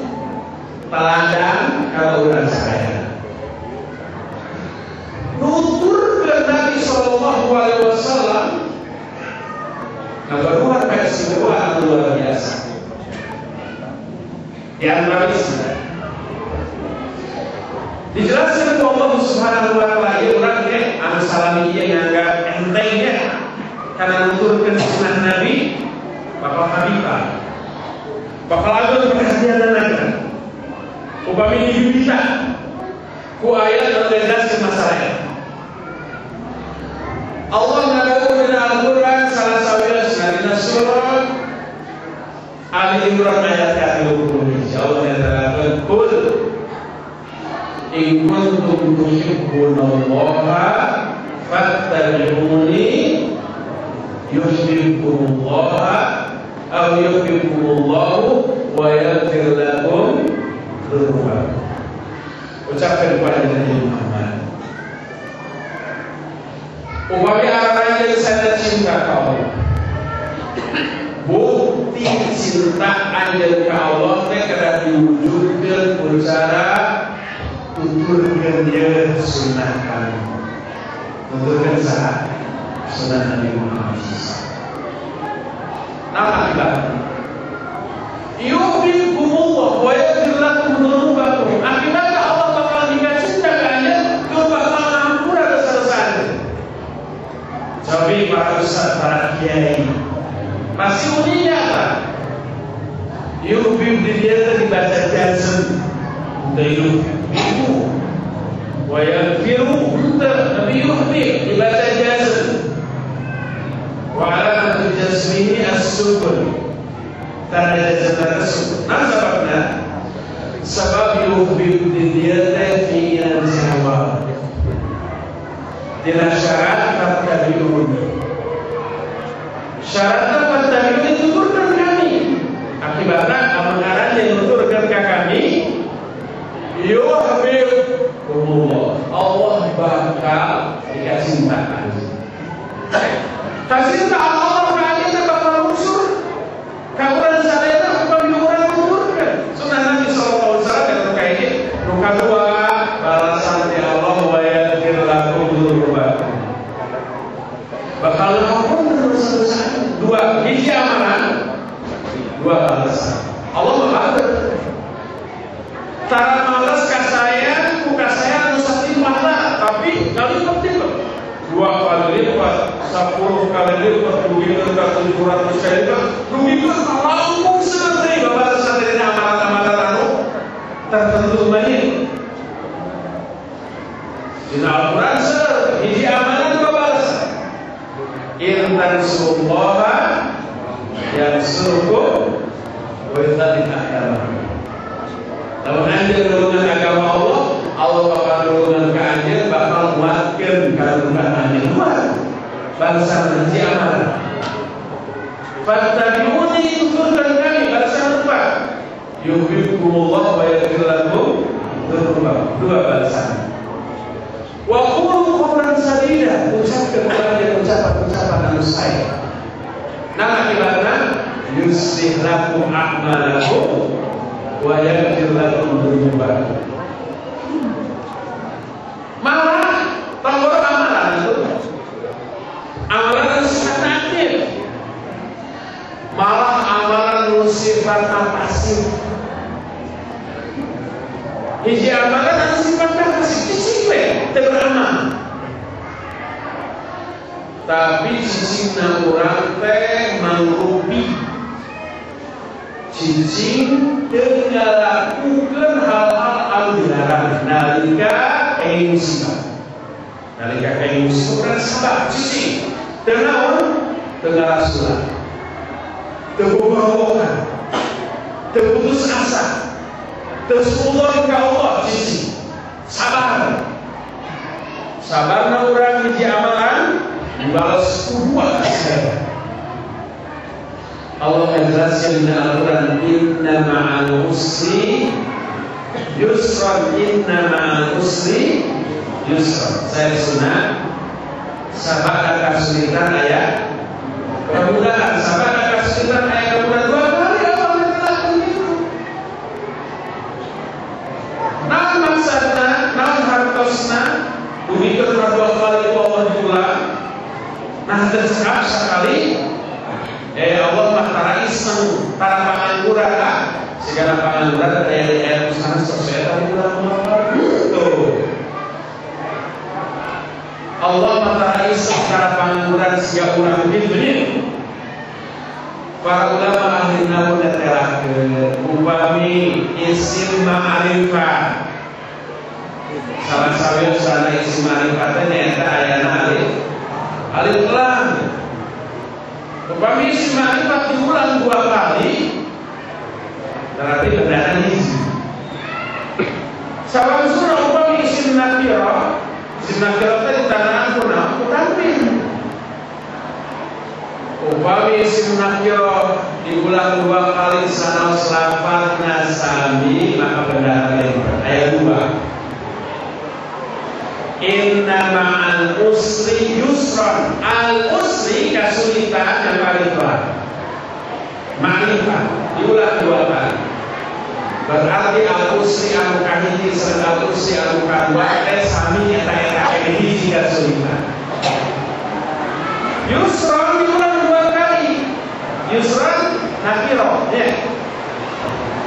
teladan ka urang sadaya. Nuturkeun Nabi sallallahu alaihi wasallam ngabaruhan keistimewaan luar biasa. Di antaranya dijelaskan ke Allah Subhanahu wa taala ieu urang teh anu salami ieu nganggap enteng nya karena nuturkeun sunnah Nabi bakal habibah. Bakal ageung perhatianana. Upami dibita ku ayat anu jelaskeun masalah. Allah ngadawuh dina Al-Qur'an salah sawiosna dina surat Ali Imran ayat ka-30. Allah nyatakeun kul in kuntum tuhibbunallaha fattabi'uni yuhibbukumullah aw yuhibbukumullahu wa yaghfir lakum dzunubakum. Ucapkan kepada Nabi Muhammad, upami aranjeun sada cinta ka Allah, bukti cinta anjeun ka Allah teh kedah diwujudkeun ku cara tuturkeun ieu sunnah kami. Tuturkeun saha? Sunnah Nabi Muhammad SAW. Nah, akibatnya yuhibbukumullah wa yaghfir lakum dzunubakum. Akibatnya Allah bakal dikasih cinta ka anjeun, bakal ngampura dosa-dosa anjeun. Tapi para ustaz, para kiai masih uniknya apa? Yuhib di dia teh dibaca jazm. Yuhibbu wa yaghfiru tapi yuhib dibaca jazm. Wa alamatu jazmihi as-sukun. Tanda jazm tanda sukun. Nah sebabnya sebab yuhib di dia teh fi'il jawab. Dina syarat fattabi'un. Syaratnya fattabi'un tuturkan kami. Akibatnya amun aranjeun nuturkeun ka kami yuhibbukumullah. Allah bakal dikasih cinta. Kasih cinta Allah ka anjeun bakal unsur. Ka urang sadayana upami urang nuturkeun. Sunnah Nabi sallallahu alaihi wasallam eta kayak nu kadua balasan ti Allah wa yaghfir lakum dzunubakum. Bakal ngampun dosa-dosa. Dua hiji amalan, dua balasan. Allah mah tara males ka saya, ku ka saya anu satimpahna, tapi kali 2 kali lipat, 10 kali lipat, dugikeun ka 700 kali lipat, dugikeun ka langkung seueur deui babalasan dina amalan-amalan anu tertentu mah. Dina Al-Qur'an seueur hiji amalan babalasan. In tansurullaha Yansurkum wa yutsabbit aqdamakum. Lamun anjeun nulungan agama Allah, Allah bakal nulungan ka anjeun, bakal nguatkeun kadudukan anjeun. Luar bangsa hiji amalan. Fattabi'uni, tuturkan kami balasan empat. Yuhibbukumullah wa yaghfir lakum dzunubakum. Dua balasan. Wa qulu qawlan sadida, ucapkan kepada ucapan-ucapan anu sae. Nah akibatna yuslih lakum a'malakum wa yaghfir lakum dzunubakum. Malah tambah amalan itu. Amalan sifatnya aktif. Malah amalan nu sifatna pasif. Hiji amalan anu sifatna pasif cicing we teu beramal. Tapi cicingna urang teh mangrupi. Cicing teu ngalakukeun hal-hal anu dilarang nalika kenging musibah. Nalika kenging musibah urang sabar cicing. Teu naon? Teu ngarasulan. Teu bobogohan. Teu putus asa. Teu suudzon ka Allah cicing. Sabar. Sabarna urang hiji amalan dibalas ku dua kasih. Allah menjelaskan di Al-Quran, inna ma'al usri yusran, inna ma'al usri yusran. Saya sunnah sabada kesulitan ayat kemudahan, sabada kesulitan ayat kemudahan dua kali Allah menjelaskan itu. Nah maksudna, nah hartosna, bumi kedua dua kali Allah diulang. Nah tercekap sekali. Allah mah tara iseng, tara pangangguran ah. Segala pangangguran aya di ayat sana sok saya tadi ulang-ulang tuh. Allah mah tara iseng, tara pangangguran siga urang begitu. Para ulama ahli nahwu netelakeun upami isim ma'rifah. Salah sawiosana isim ma'rifah teh nyaeta ayana alif. Alif lam. Upami isim ma'rifah diulang dua kali berarti bendana hiji. Sawangsuna upami isim nakirah, isim nakirah teh ditanaan ku naon? Ku tanwin. Upami isim nakirah diulang dua kali sanaos lafadzna sami maka bendana ayat 2. Inna ma'al usri yusran. Al usri kesulitan yang ma'rifah. Ma'rifah diulang dua kali. Berarti al usri anu kahiji sareng al usri anu kadua teh sami eta-eta keneh hiji kesulitan. Yusran diulang dua kali. Yusran nakirah ya.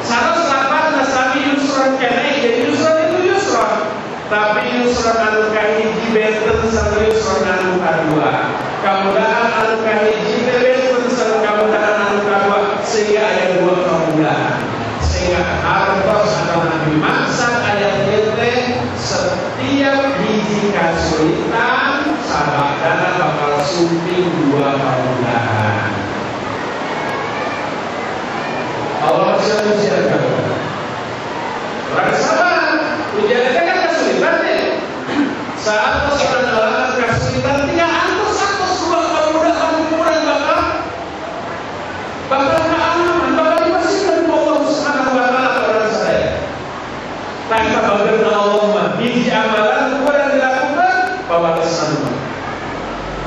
Sanes lafadzna sami yusran keneh, jadi yusran itu yusran. Tapi yusran anu kahiji benten sareng yusran anu kadua. Kamudahan anu kahiji benten sareng kamudahan anu kadua, sehingga aya dua kamudahan. Sehingga hartos atau nabi maksad ayat ieu teh setiap hiji kasulitan sabadana bakal sumping dua kamudahan. Allah siap-siap. Orang sabar, ujian itu kan kesulitan deh. Saat seorang mengalami kesulitan, tinggal antos-antos dua kemudahan kurang bakal keamanan, bakal dipastikan Allah Subhanahu wa taala kepada saya. Tanpa bagian Allah mah hiji amalan kurang dilakukan pabalasan mah.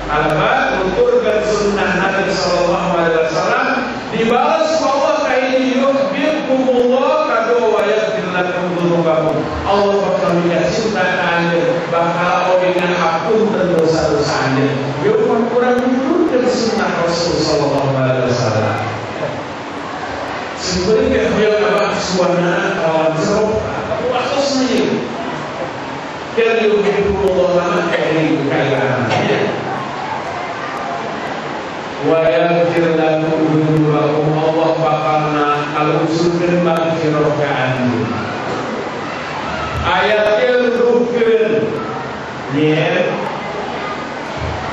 Alamat nuturkeun sunnah Nabi sallallahu alaihi wasallam dibalas Allah kaini yuhibbukumullah kadua wa yaghfir lakum dzunubakum. Allah bakal cinta ka anjeun, bakal oge ngahapunten dosa-dosa anjeun. Ieu mah kurang nuturkeun sunnah Rasul sallallahu alaihi wasallam. Sebenarnya hoyong abah suana kawan jero waktos ieu. Keur yuhibbukumullah mah kaini kailangan. Wa yaghfir lakum dzunubakum. Allah bakal ngalusurkeun maghfirah ka anjeun. Ayat ieu nuduhkeun yen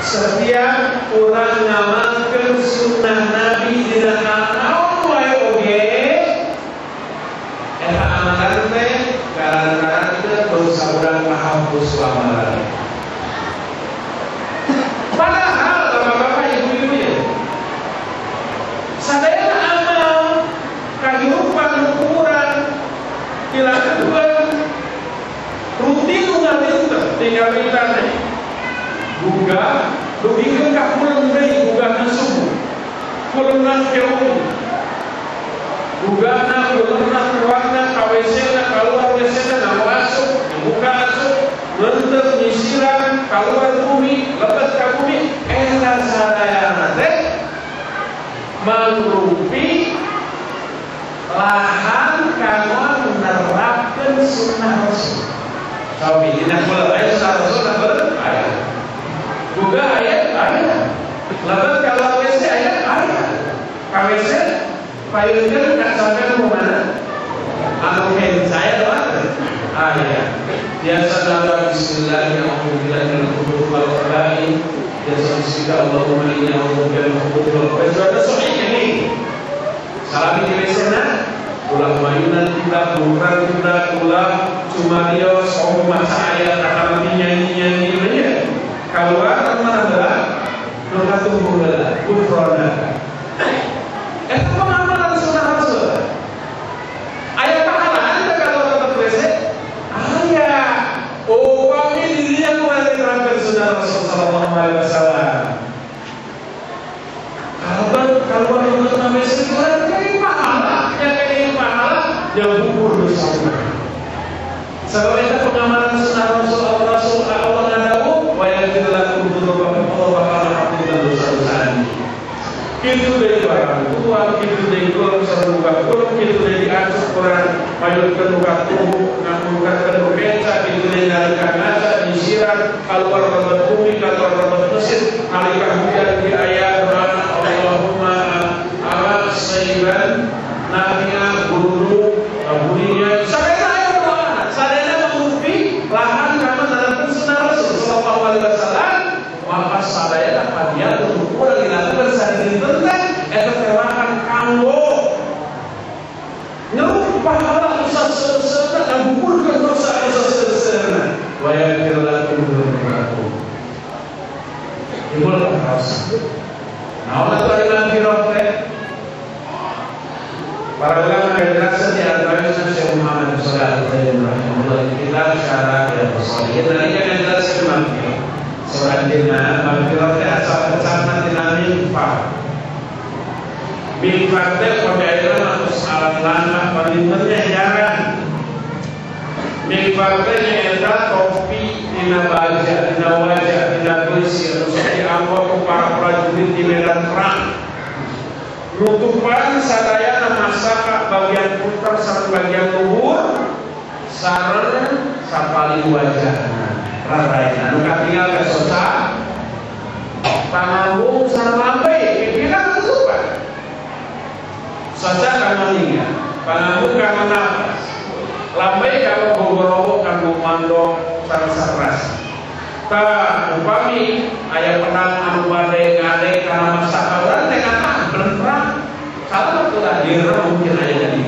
Setiap urang ngamalkeun sunnah Nabi dina naon wae oge eta amalan teh gara-gara teh dosa urang kahapus amalan. Padahal bapak-bapak ibu-ibu ya, sadayana amal kahirupan ukuran dilakukan rutin ngalinter tinggal kita teh gugah dugikeun ka kulon deui gugahna subuh kulonna keung gugahna kulonna keluarna ka WC-na kaluar WC-na nang asup buka asup leunteuh nyisiran kaluar bumi lebet ka bumi eta sadayana teh mangrupi lahan kanggo menerapkeun sunnah Rasul. Sawi dina kula aya sunnah Rasul teh aya. Gugah aya aya. Lebet ka WC aya aya. Ka WC payunkeun ka sampean nu mana? Anu saya doa aya. Biasa dalam bismillahirrahmanirrahim wal khaba'ith. Biasa bismillah Allahumma inni a'udzubika min khubuthi wal khaba'ith. Ada sahih ini. Salami di WC-na ulah mayunan kita, bukan kita, ulah cumarios, oh masa ayat kata nyanyi-nyanyi ya. Keluar mana heula? Nu katumbuh heula, kufrona. Eta pengamalan sunnah Rasul. Aya pahalaan teh kalau tetep WC? Aya. Upami dirinya mengajarkan sunnah Rasul sallallahu alaihi wasallam. Kalau nonton WC kurang kayak pahala, yang kayak pahala, yang gugur dosa. Sebab itu pengamalan sunnah Rasul Rasul Allah ngadawu, wa yaghfir lakum dzunubakum, Allah bakal ngapunten dosa-dosa anjeun. Kitu deui barang tua, kitu deui kulon sareng buka kulon, kitu deui diasup urang mayunkeun muka tubuh, ngamukakeun nu kenca, kitu deui nalika ngaca, nyisiran, kaluar lebet bumi, kaluar lebet mesin, nalika hujan di aya doa Allahumma awas sayyiban nafi'a guru budinya sadayana aya doa sadayana mengrupi lahan kama menerapkan sunnah Rasul sallallahu alaihi wasallam. Maka sadayana padian untuk urang dilakukan sadinten teh eta teh lahan kanggo nyerup pahala dosa seuseuna ngagugurkeun dosa dosa seuseuna wa yaghfir lakum dzunubakum. Ibu harus naon atuh ari maghfirah teh? Para ulama menjelaskan di antaranya Syekh Muhammad Shalih Al-Utsaimin rahimahullah kitab Syarah Riyadhus Shalihin nalika menjelaskan maghfirah. Soranjeunna maghfirah teh asal kecapna tina mimfar. Mimfar teh pami ayeuna mah tos alat lama palinten nya jarang. Mimfar teh nyaeta topi dina baja, dina wajah, dina besi anu sok dianggo ku para prajurit di medan perang. Nutupan sadayana masaka bagian puter sareng bagian luhur sareng sapalih wajahna. Raraina anu katingal ka soca panganggung sareng lampai pimpinan tutupan. Soca kanggo ningal, panganggung kanggo napas. Lampai kanggo gogorowo kanggo mandong sareng saras. Tah upami aya pedang anu bade ngade kana masaka urang teh kata berperang. Salah ulah dira mungkin aya jadi.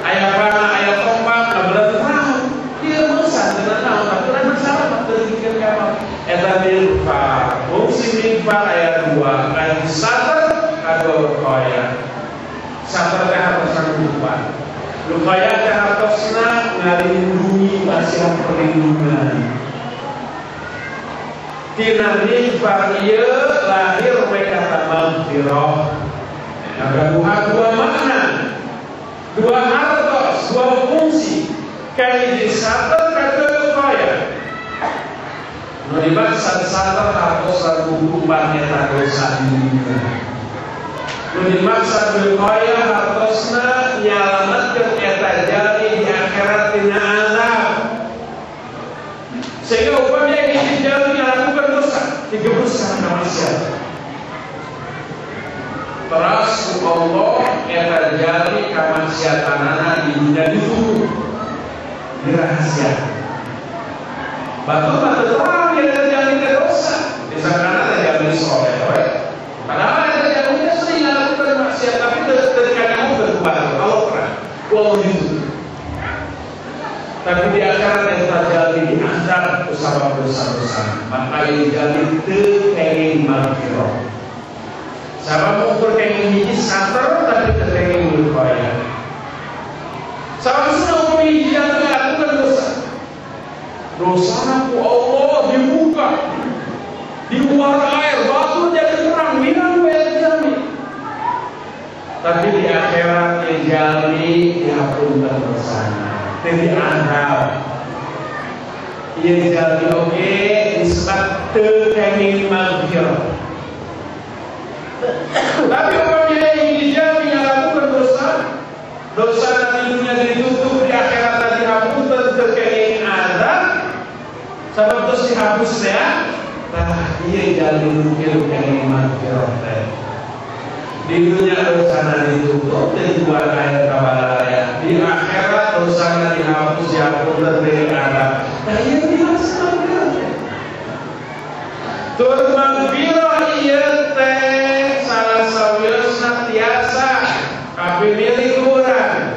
Aya panah, aya tombak, berperang. Ieu meusah teu naon tapi urang masalah teu dipikeun ka eta mimfar. Fungsi mimfar aya dua, aya sater kadua wiqayah. Sater teh hartosna nutupan. Wiqayah teh hartosna ngalindungi masihan perlindungan. Tina mimfar ieu lahir we kata maghfirah. Ngagaduhan dua makna, dua hartos, dua fungsi. Kahiji sater kadua wiqayah. Nu dimaksud sater hartos gugupan eta dosa di dunia. Nu dimaksud wiqayah hartosna nyalametkeun eta jalmi di akhirat tina azab. Sehingga upami hiji jalmi ngalakukan dosa digebus kana maksiat. Teras ku Allah eta jalmi kamaksiatanana di dunia ditutup, dirahasiakan. Batur mah teu terang eta jalmi teh dosa. Maka ieu jalmi teu kenging magfirah. Sabab ukur kenging hiji sater tapi teu kenging wiqayah. Sabab sudah ukur hiji jalmi ngalakukeun dosa. Dosa ku Allah dibuka. Di luar air batu jadi terang minang we jalmi. Tapi di akhirat jalmi dihapunten dosana. Teu dianggap. Ieu jalmi oge disebut teu kenging magfirah. Tapi apabila hiji jalmi ngalakukeun dosa, dosa di dunia ditutup, di akhirat dihapunten teu kenging azab, sabab terus dihapus ya. Tah ieu jalmi nu kieu kenging magfirah teh. Di dunia dosana ditutup, di luar air kabalaya. Di akhirat dosana dihapus, dihapunten teu azab. Nah ieu dimaksud magfirah teh. Tur magfirah ieu teh salah sawiosna tiasa kapimilih urang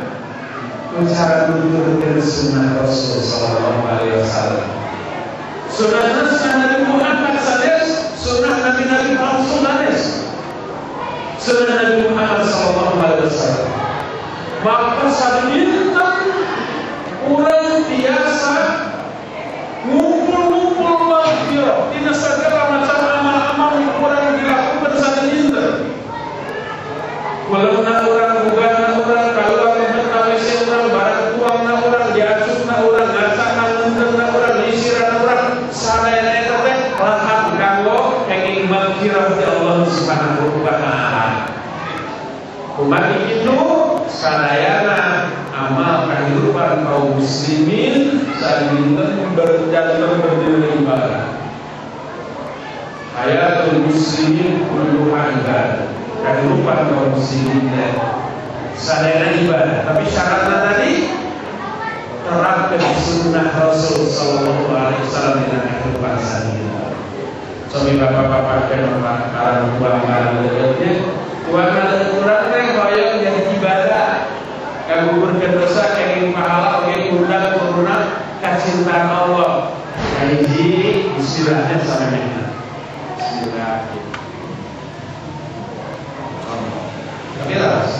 ku cara nuturkeun sunnah Rasul sallallahu alaihi wasallam. Sunnah Nabi Muhammad sanes, sunnah Nabi-nabi palsu sanes. Sunnah Nabi Muhammad sallallahu alaihi wasallam. Maka sadinten urang tiasa ngumpul-ngumpul magfirah tina sagala macam amal-amal urang dilakukan sadinten. Kuleuna urang, bugana urang, kaluar ka WC urang, barang tuangna urang, diacupna urang, ngacana ngeunteuna urang, nyisirana urang, sadayana eta teh lahan kanggo kenging magfirah ti Allah Subhanahu wa taala. Kumaha kitu sadayana amal kehidupan kaum muslimin sadinten berjalan berdiri ibadah. Hayatul muslimin kulluha ibadah. Kehidupan kaum muslimin sadayana ibadah, tapi syaratnya tadi terapkan sunnah Rasul sallallahu alaihi wasallam dina kehidupan sadayana. Suami bapak-bapak dan orang tua orang leuleuh tuan urang teh hoyong jadi ibadah. Kagugurkeun dosa kenging pahala oge undang turunan kacintaan Allah. Hiji istilahnya samemehna. Bismillah. Tapi laras.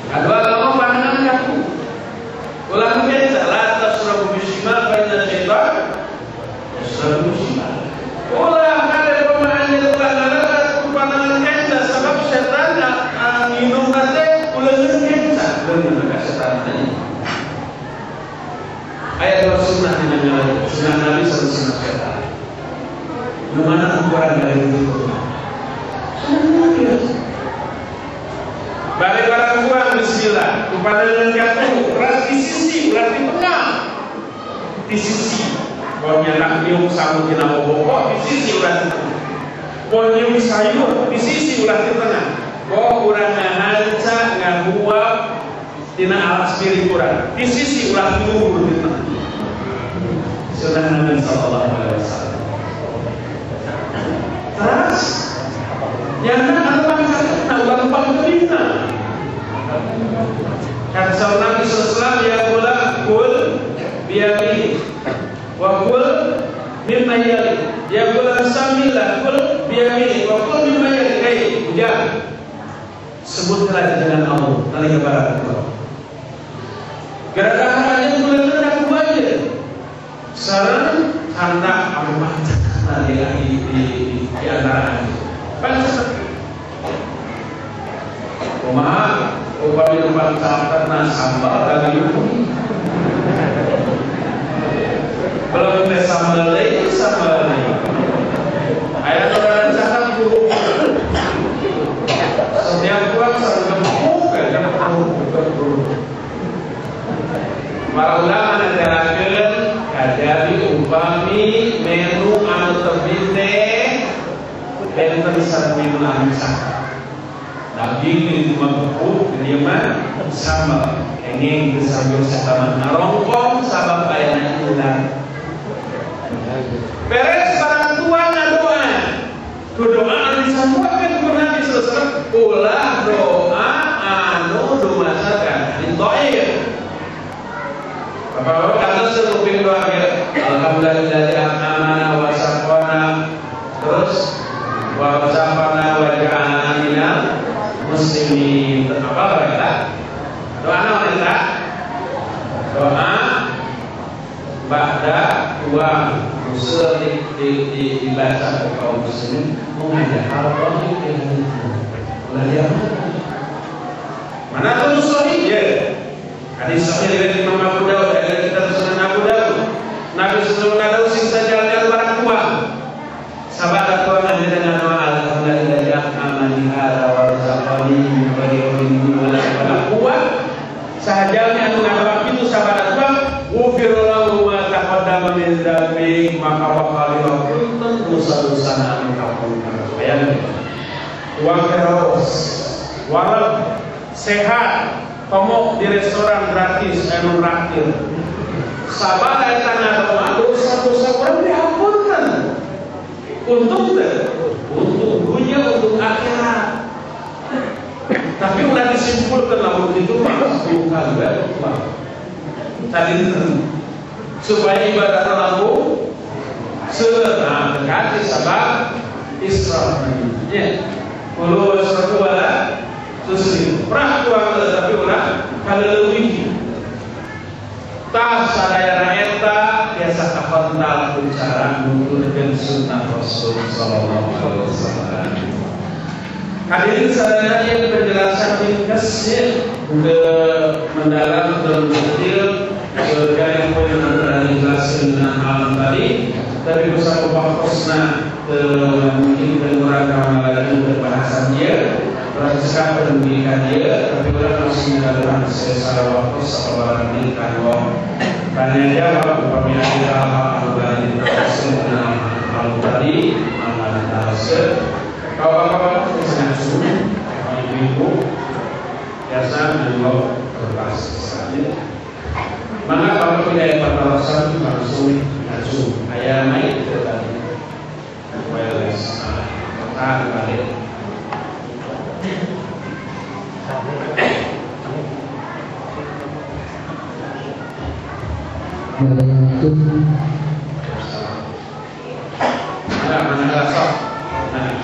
Kadua ngomong pandangan kaku. Ulah biasa la tasrabu bishimal fa inna syaitan yasrabu bishimal. Ulah kada pemahaman ulah ngalarat ku pandangan kenca sabab setan nginum teh uleungeun kenca. Bener ka setan teh. Aya dua sunnah dina ngaran, sunnah Nabi sareng sunnah setan. Nu mana ukuran dari itu? Sunnah Nabi. Balik barang buang bismillah. Pandangan kaku, ulah di sisi, ulah di tengah. Di sisi. Kalau nyenak niung sangu tina boboko, di sisi ulah di tengah. Kalau nyium sayur, di sisi ulah di tengah. Kalau urang ngahanca, ngahuap tina alas piring urang, di sisi ulah di luhur di tengah. Sunnah Nabi sallallahu alaihi wasallam. Terus yang anu pangkatna ulah pangkelina. Kata saur Nabi sallallahu alaihi wasallam, ya kula kul biyamini wa kul mimma yali. Ya kula samillah kul biyamini wa kul mimma yali. Hei, ujang, sebutlah dengan Allah nalika barang kula. Gara-gara aja kula aku aja. Sareng handak anu pangcakna di antara anjeun. Pangcakna. Kumaha upami nu pangcakna sambal lagi belum teh sambal deui sambal deui. Aya orang cakap kudu. Setiap kurang sareng gempuk gempuk. Para ulama ngaterakeun kajari upami menu anu tebih teh benten sareng menu anu cakap. Daging di rumah buku, di mah sambal. Kenging sambil sataman ngarongkong sabab ayana ilang. Beres barang tua ngadoa. Ku doa anu disampaikan ku Nabi sallallahu alaihi wasallam, ulah doa anu dumasakan ditoir. Bapak-bapak kata seluping doa ya. Alhamdulillah amana wa saqana dibaca ke kaum muslimin mengajar hal dhaif di hadis. Ulah dia mana tuh sahih ya? Hadis sahih dari Imam Abu Dawud dari kitab Sunan Abu Dawud. Nabi sallallahu alaihi wasallam sing sajalan barang tuang. Sahabat tuang dengan doa alhamdulillah amani hada wa razaqani min ghairi wala wala quwwah. Sahajalnya anu ngadoa kitu sahabat tuang ghufir lahu ma taqaddama min dzambi maka bakal diampunkeun dosa-dosana anu kapungkur. Bayangkeun. Tuang terus wareg sehat komo di restoran gratis anu traktir. Sabada eta ngadoa dosa-dosa urang diampunkeun. Untung teh, untuk dunia, untuk akhirat. Tapi udah disimpulkan lamun itu mah 10 kali bae mah. Tadi supaya ibadah lampu seueur nah dekati sabab israf. Ya. Kulo wasrafu wala tusrifu. Prah tuang tapi ulah kaleuwih. Tah sadayana eta biasa kakontal ku cara nuturkeun sunnah Rasul sallallahu alaihi wasallam. Hadirin sadayana ieu penjelasan ringkes ke mendalam dan detail dari poin yang telah dijelaskan dengan alam tadi, tapi bisa waktosna mungkin kurang lagi berbahasan dia, proses pendidikan dia, tapi orang masih mengadakan secara waktu seorang pendidikan wong. Tanya jawab upami ada hal anu bari diteruskeun dengan hal tadi, amal teruskeun. Kalau bapak-bapak bisa langsung, ibu-ibu biasa menjawab kertas saja. Maka kalau tidak ada patarosan langsung langsung ayah naik ke tadi. Wireless, tahan balik. Mana sok. Nah.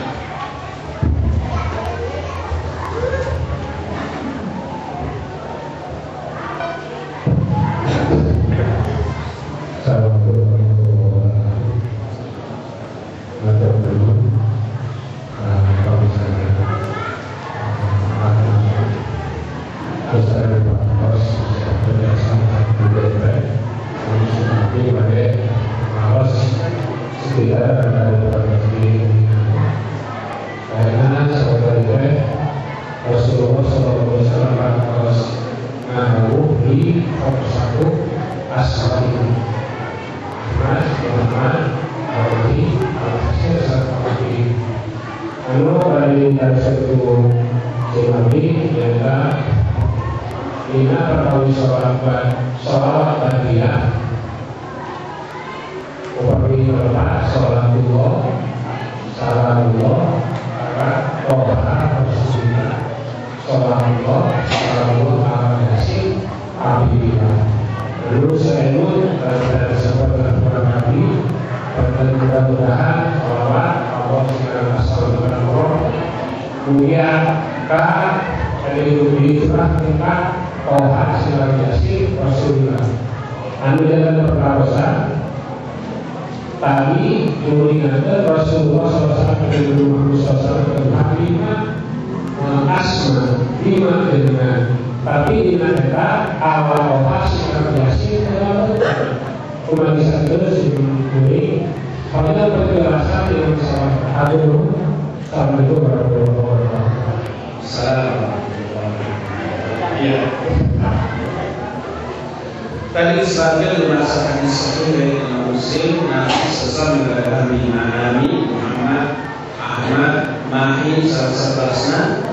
Tadi sebagian merasakan satu dari Muslim, Nabi sesama negara Nabi Muhammad, Ahmad, Mahi, salah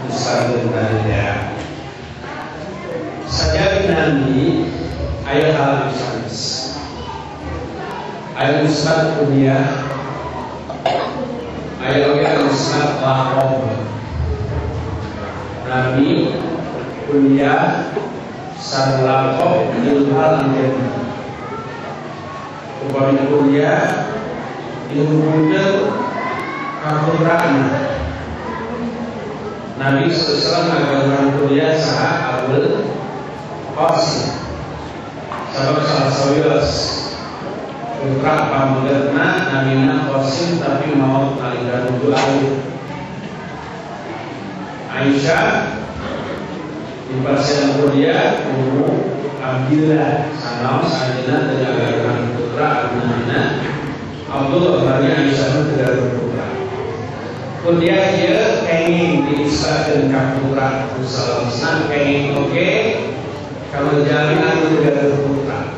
sebagian dari dia. Sajak Nabi ayat hal sanes. Ayat musnad kuliah, ayat oge musnad laqab. Nabi kuliah sarlaqab jeung hal anjeunna. Upami kuliah dihubungkeun ka putrana. Nabi sallallahu alaihi wasallam ngagaduhan kuliah saha Abul Qasim. Sabab salah sawios Putra pamegetna namina Qasim tapi maot nalika nuju alit. Aisyah dipasihan kuliah Ummu Abdillah sanaos anjeunna teu ngagaduhan putra namina Abdullah bari Aisyah teu gaduh putra. Kuliah ieu kenging diisbatkeun ka putra salawasna kenging oge kalau jalmi anu teu gaduh putra.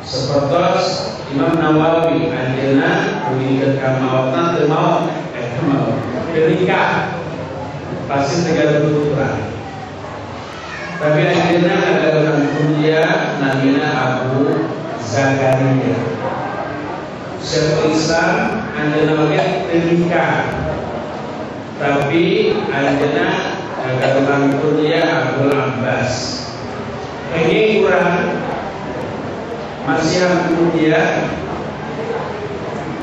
Sepertos Imam Nawawi anjeunna dugikeun ka maotna teu maot teu maot teu nikah pasti teu gaduh putra. Tapi anjeunna ngagaduhan kuliah namina Abu Zakaria. Syekhul Islam anjeunna oge teu nikah. Tapi anjeunna ngagaduhan kuliah Abdul Abbas. Ini kurang masih kuliah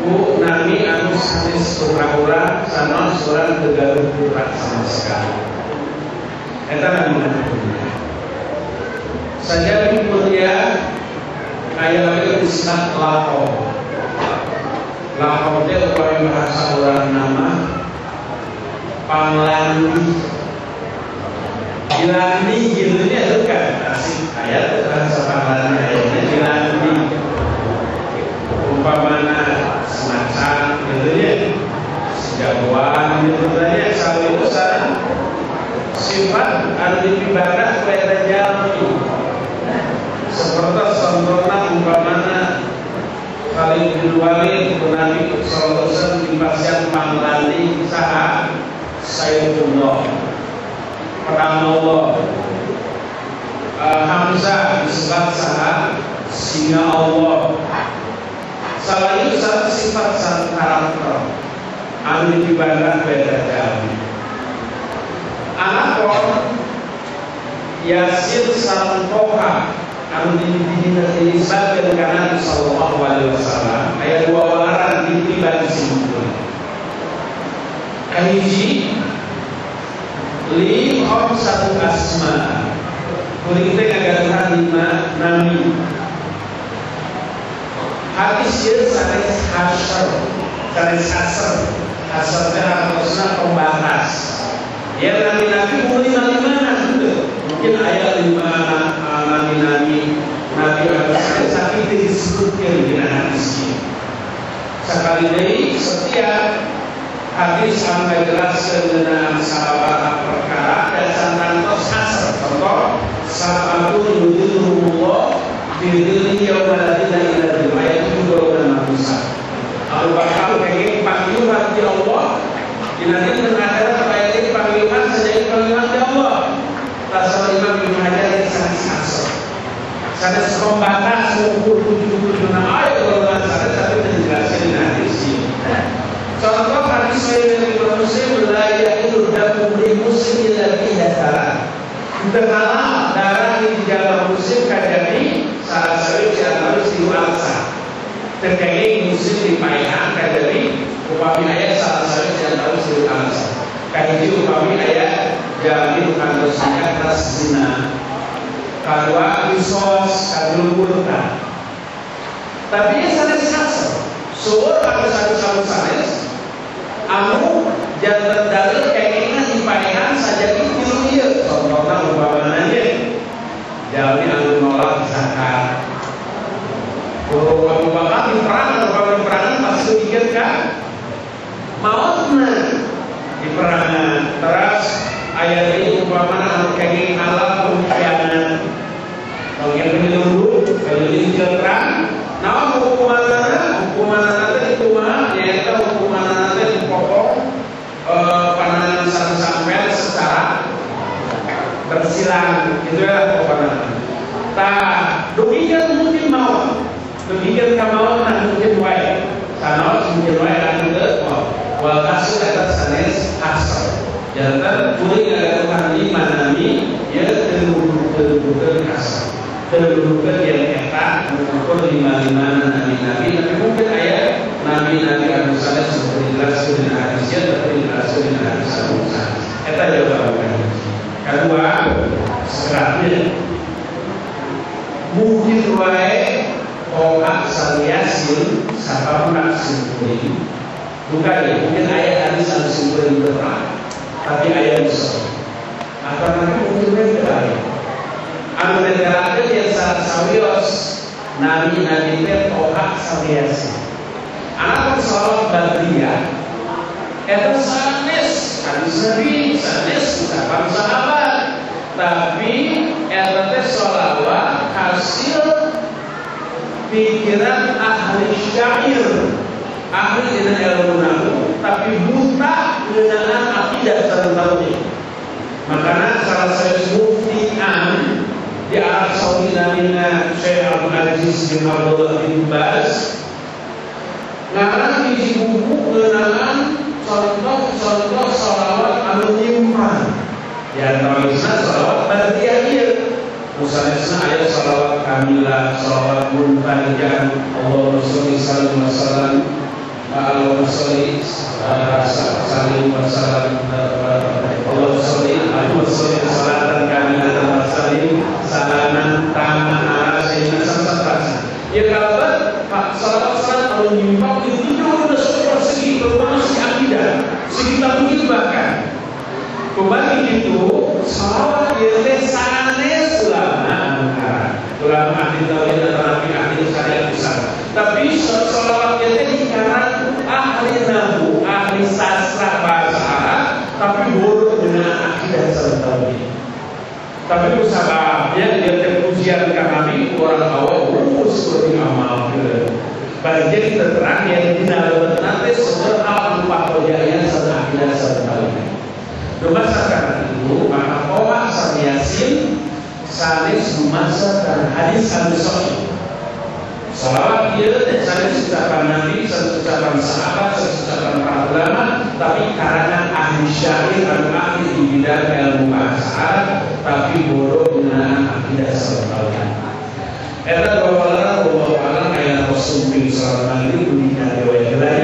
ku nami anu sanes putra urang sanes urang teu gaduh putra sama sekali. Eta namina kuliah. Sajabina kuliah aya oge istilah laqab. Laqab teh upami bahasa urang nama panglandi. Dilandi gitu nya itu kan asik ayat bahasa panglandi ayatnya dilandi. Umpamana semacam gitu nya sejagoan gitu nya sawiusan sifat anu dipibanda ku eta jalmi. Seperti contohna umpamana Khalid bin Walid ku Nabi sallallahu alaihi wasallam dipasihan panglandi saha Sayyidullah Pedang Allah. Hamzah disebut saha singa Allah. Salah itu satu sifat satu karakter anu dipibanda ku eta jalmi. Anakon Yasir sareng Toha anu dinisbatkeun ka Nabi sallallahu alaihi wasallam aya dua walaran di pribadi simkuring. Kahiji li khamsatu asma. Kuring teh ngagaduhan 5 nami. Hadis ieu sanes hasr, sanes hasr. Hasr teh hartosna pembatas. Ya nabi-nabi umur 55 gitu. Mungkin aya 5 nabi-nabi nabi anu sanes tapi teu disebutkeun dina hadis ieu. Sakali deui setiap hadis anu ngajelaskeun ngeunaan sababaraha perkara dan santantos hasr. Contoh sab'atun yudhilluhumullah fi dhillihi yauma la dhilla illa dhilluh ayat 76 manusia. Abu Bakar kenging panggilhan ti Allah dina dinten akhirat ayat ini panggilhan saja panggilhan ti Allah. Tasawuf Imam Ibnu Hajar sanes hasr. Sanes pembatas ukur 76 ayat golongan sanes tapi dijelaskeun dina hadis ieu. Contoh hadis sahih Imam Muslim la yahillu damu muslim illa bi salah. Teu halal darah di jalma muslim kajadi salah satu di antara tilu alasan. Teu kenging muslim dipaehan kajadi upami aya salah satu di antara tilu alasan. Kahiji upami aya jalmi nu kantos nikah teras zina. Kadua kisos, katilu murtad. Tapi ieu sanes hasr. Seueur anu satu sanes anu janten dalil kengingna dipaehan sajadi tilu ieu. Contohna umpamana nya jalmi anu nolak zakat. Ku Abu Bakar di perang atau di perangan pasti mikir ka maotna di perangan. Terus aya deui umpamana anu kenging halal pengkhianat. Tong penyelundup, penyelundup perang. Naon hukumanana? Hukumanana teh kumaha? Nyaeta hukumanana teh dipotong panangan satu sampean secara bersilang. Itulah hukumanana. Tah, dugikeun mungkin maot. Dugikeun ka maotna mungkin wae. Sanaos mungkin wae anu teu maot. Wal hasil eta sanes hasr. Janten kuring ngagaduhan 5 nami ieu teu nuduhkeun hasr. Teu nuduhkeun yen eta ngukur 55 nabi-nabi, tapi mungkin aya nabi-nabi anu sanes nu dijelaskeun dina hadis ieu tapi dijelaskeun dina hadis anu sanes. Eta jawaban. Kedua, sekeratnya mungkin wae oka asal Yasin sababna simkuring bukan ya, mungkin ayat hadis anu simkuring terang tapi ayat bisa atau nanti mungkin beda ayat anu netelakeun yang sawios nabi-nabi teh toha sareng Yasin. Anapun sholawat badriyah eta sanes hadis nabi, sanes ucapan sahabat, tapi eta teh sholawat hasil pikiran ahli syair, ahli dina ilmu nahwu, tapi buta ngeunaan akidah sareng tauhid. Makana salah satu mufti am di Arab Saudi namina Syekh Abdul Aziz bin Abdullah bin Baz ngarang hiji buku ngeunaan contoh-contoh sholawat anu nyimpang. Di antaranya sholawat badriyah ieu. Misalnya ayat sholawat kamilah, sholawat munfarijah, Allahumma sholli sallim wa salam, Allahumma sholli sallim wa salam, Allahumma sholli salatan kamilatan wa sallim salaman tamman ala sayyidina sallallahu. Ya kalau sholawat-sholawat anu nyimpang itu udah segi terutama segi akidah, segi tauhid bahkan. Kembali gitu, sholawat ieu teh sanes ulama anu ngarang. Ulama ahli tauhid atau nabi ahli syariat besar. Tapi sholawat ieu teh dikarang ahli nahwu, ahli sastra bahasa Arab, tapi bodoh dengan akidah sareng tauhid. Tapi usahanya dia teh pujian ka Nabi orang awam seperti amal gitu. Banjir terang yang dina leungeun teh sumber al patojayan sareng akidah sareng tauhid. Dumasar itu maka toha sareng Yasin sanes dumasar kana hadis anu sahih. Sholawat ieu teh sanes ucapan Nabi, sanes ucapan sahabat, sanes ucapan para ulama, tapi karangan ahli syair anu ahli di bidang ilmu bahasa Arab, tapi bodoh ngeunaan akidah sareng tauhid. Eta dua walara wallahu a'lam aya sumping salat maghrib dina riwayat.